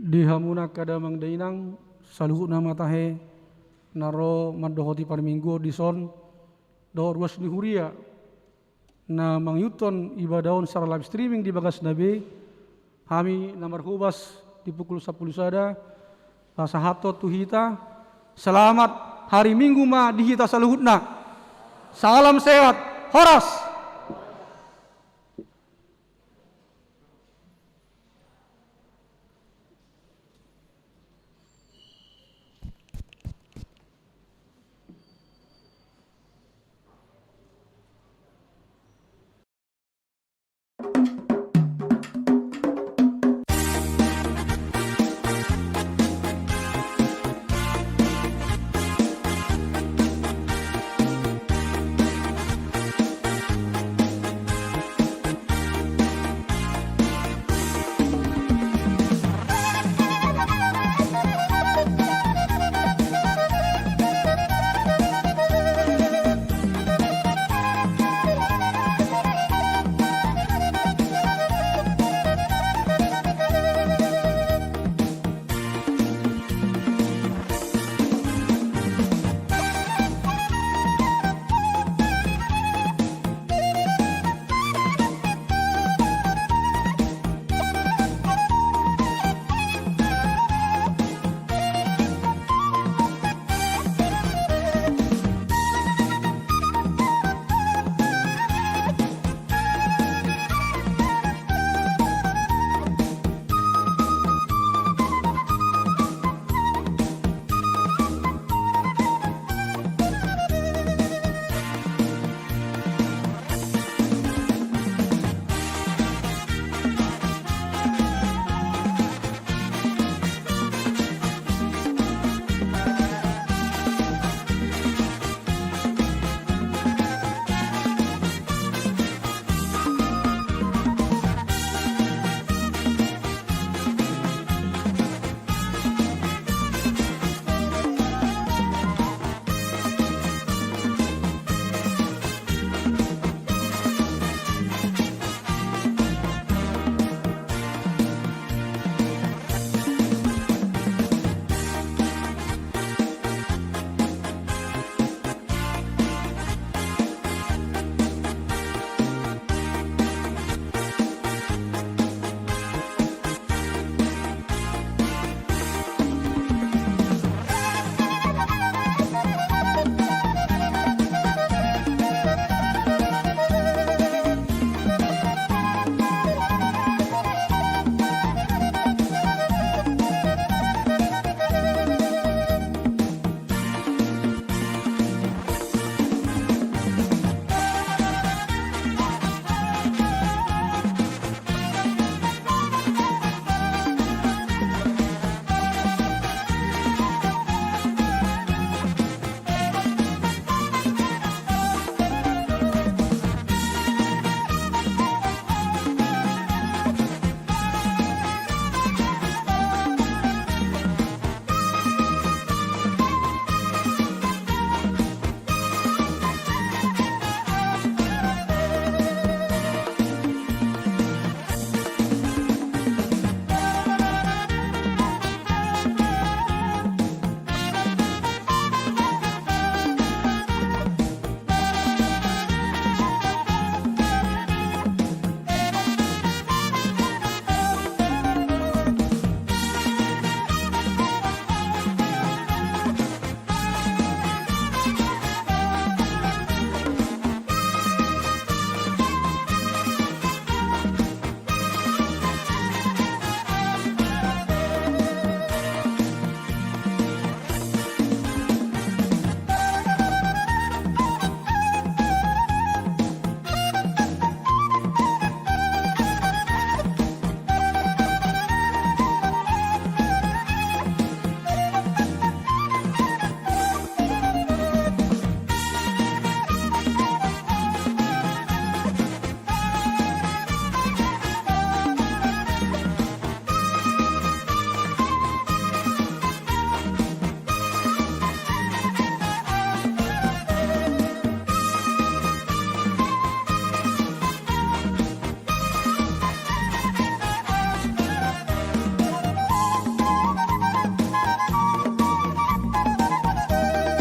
Di hamu angka damang dainang, saluhutna ma tahe na ro mandohoti parmingguon dison, dohot ruas ni huria na mangihuthon ibadah on secara live streaming di bagasna be, hami na marhobas di pukul sampulu sada, pasahathon tu hita, selamat hari Minggu ma di hita saluhutna. Salam sehat, horas.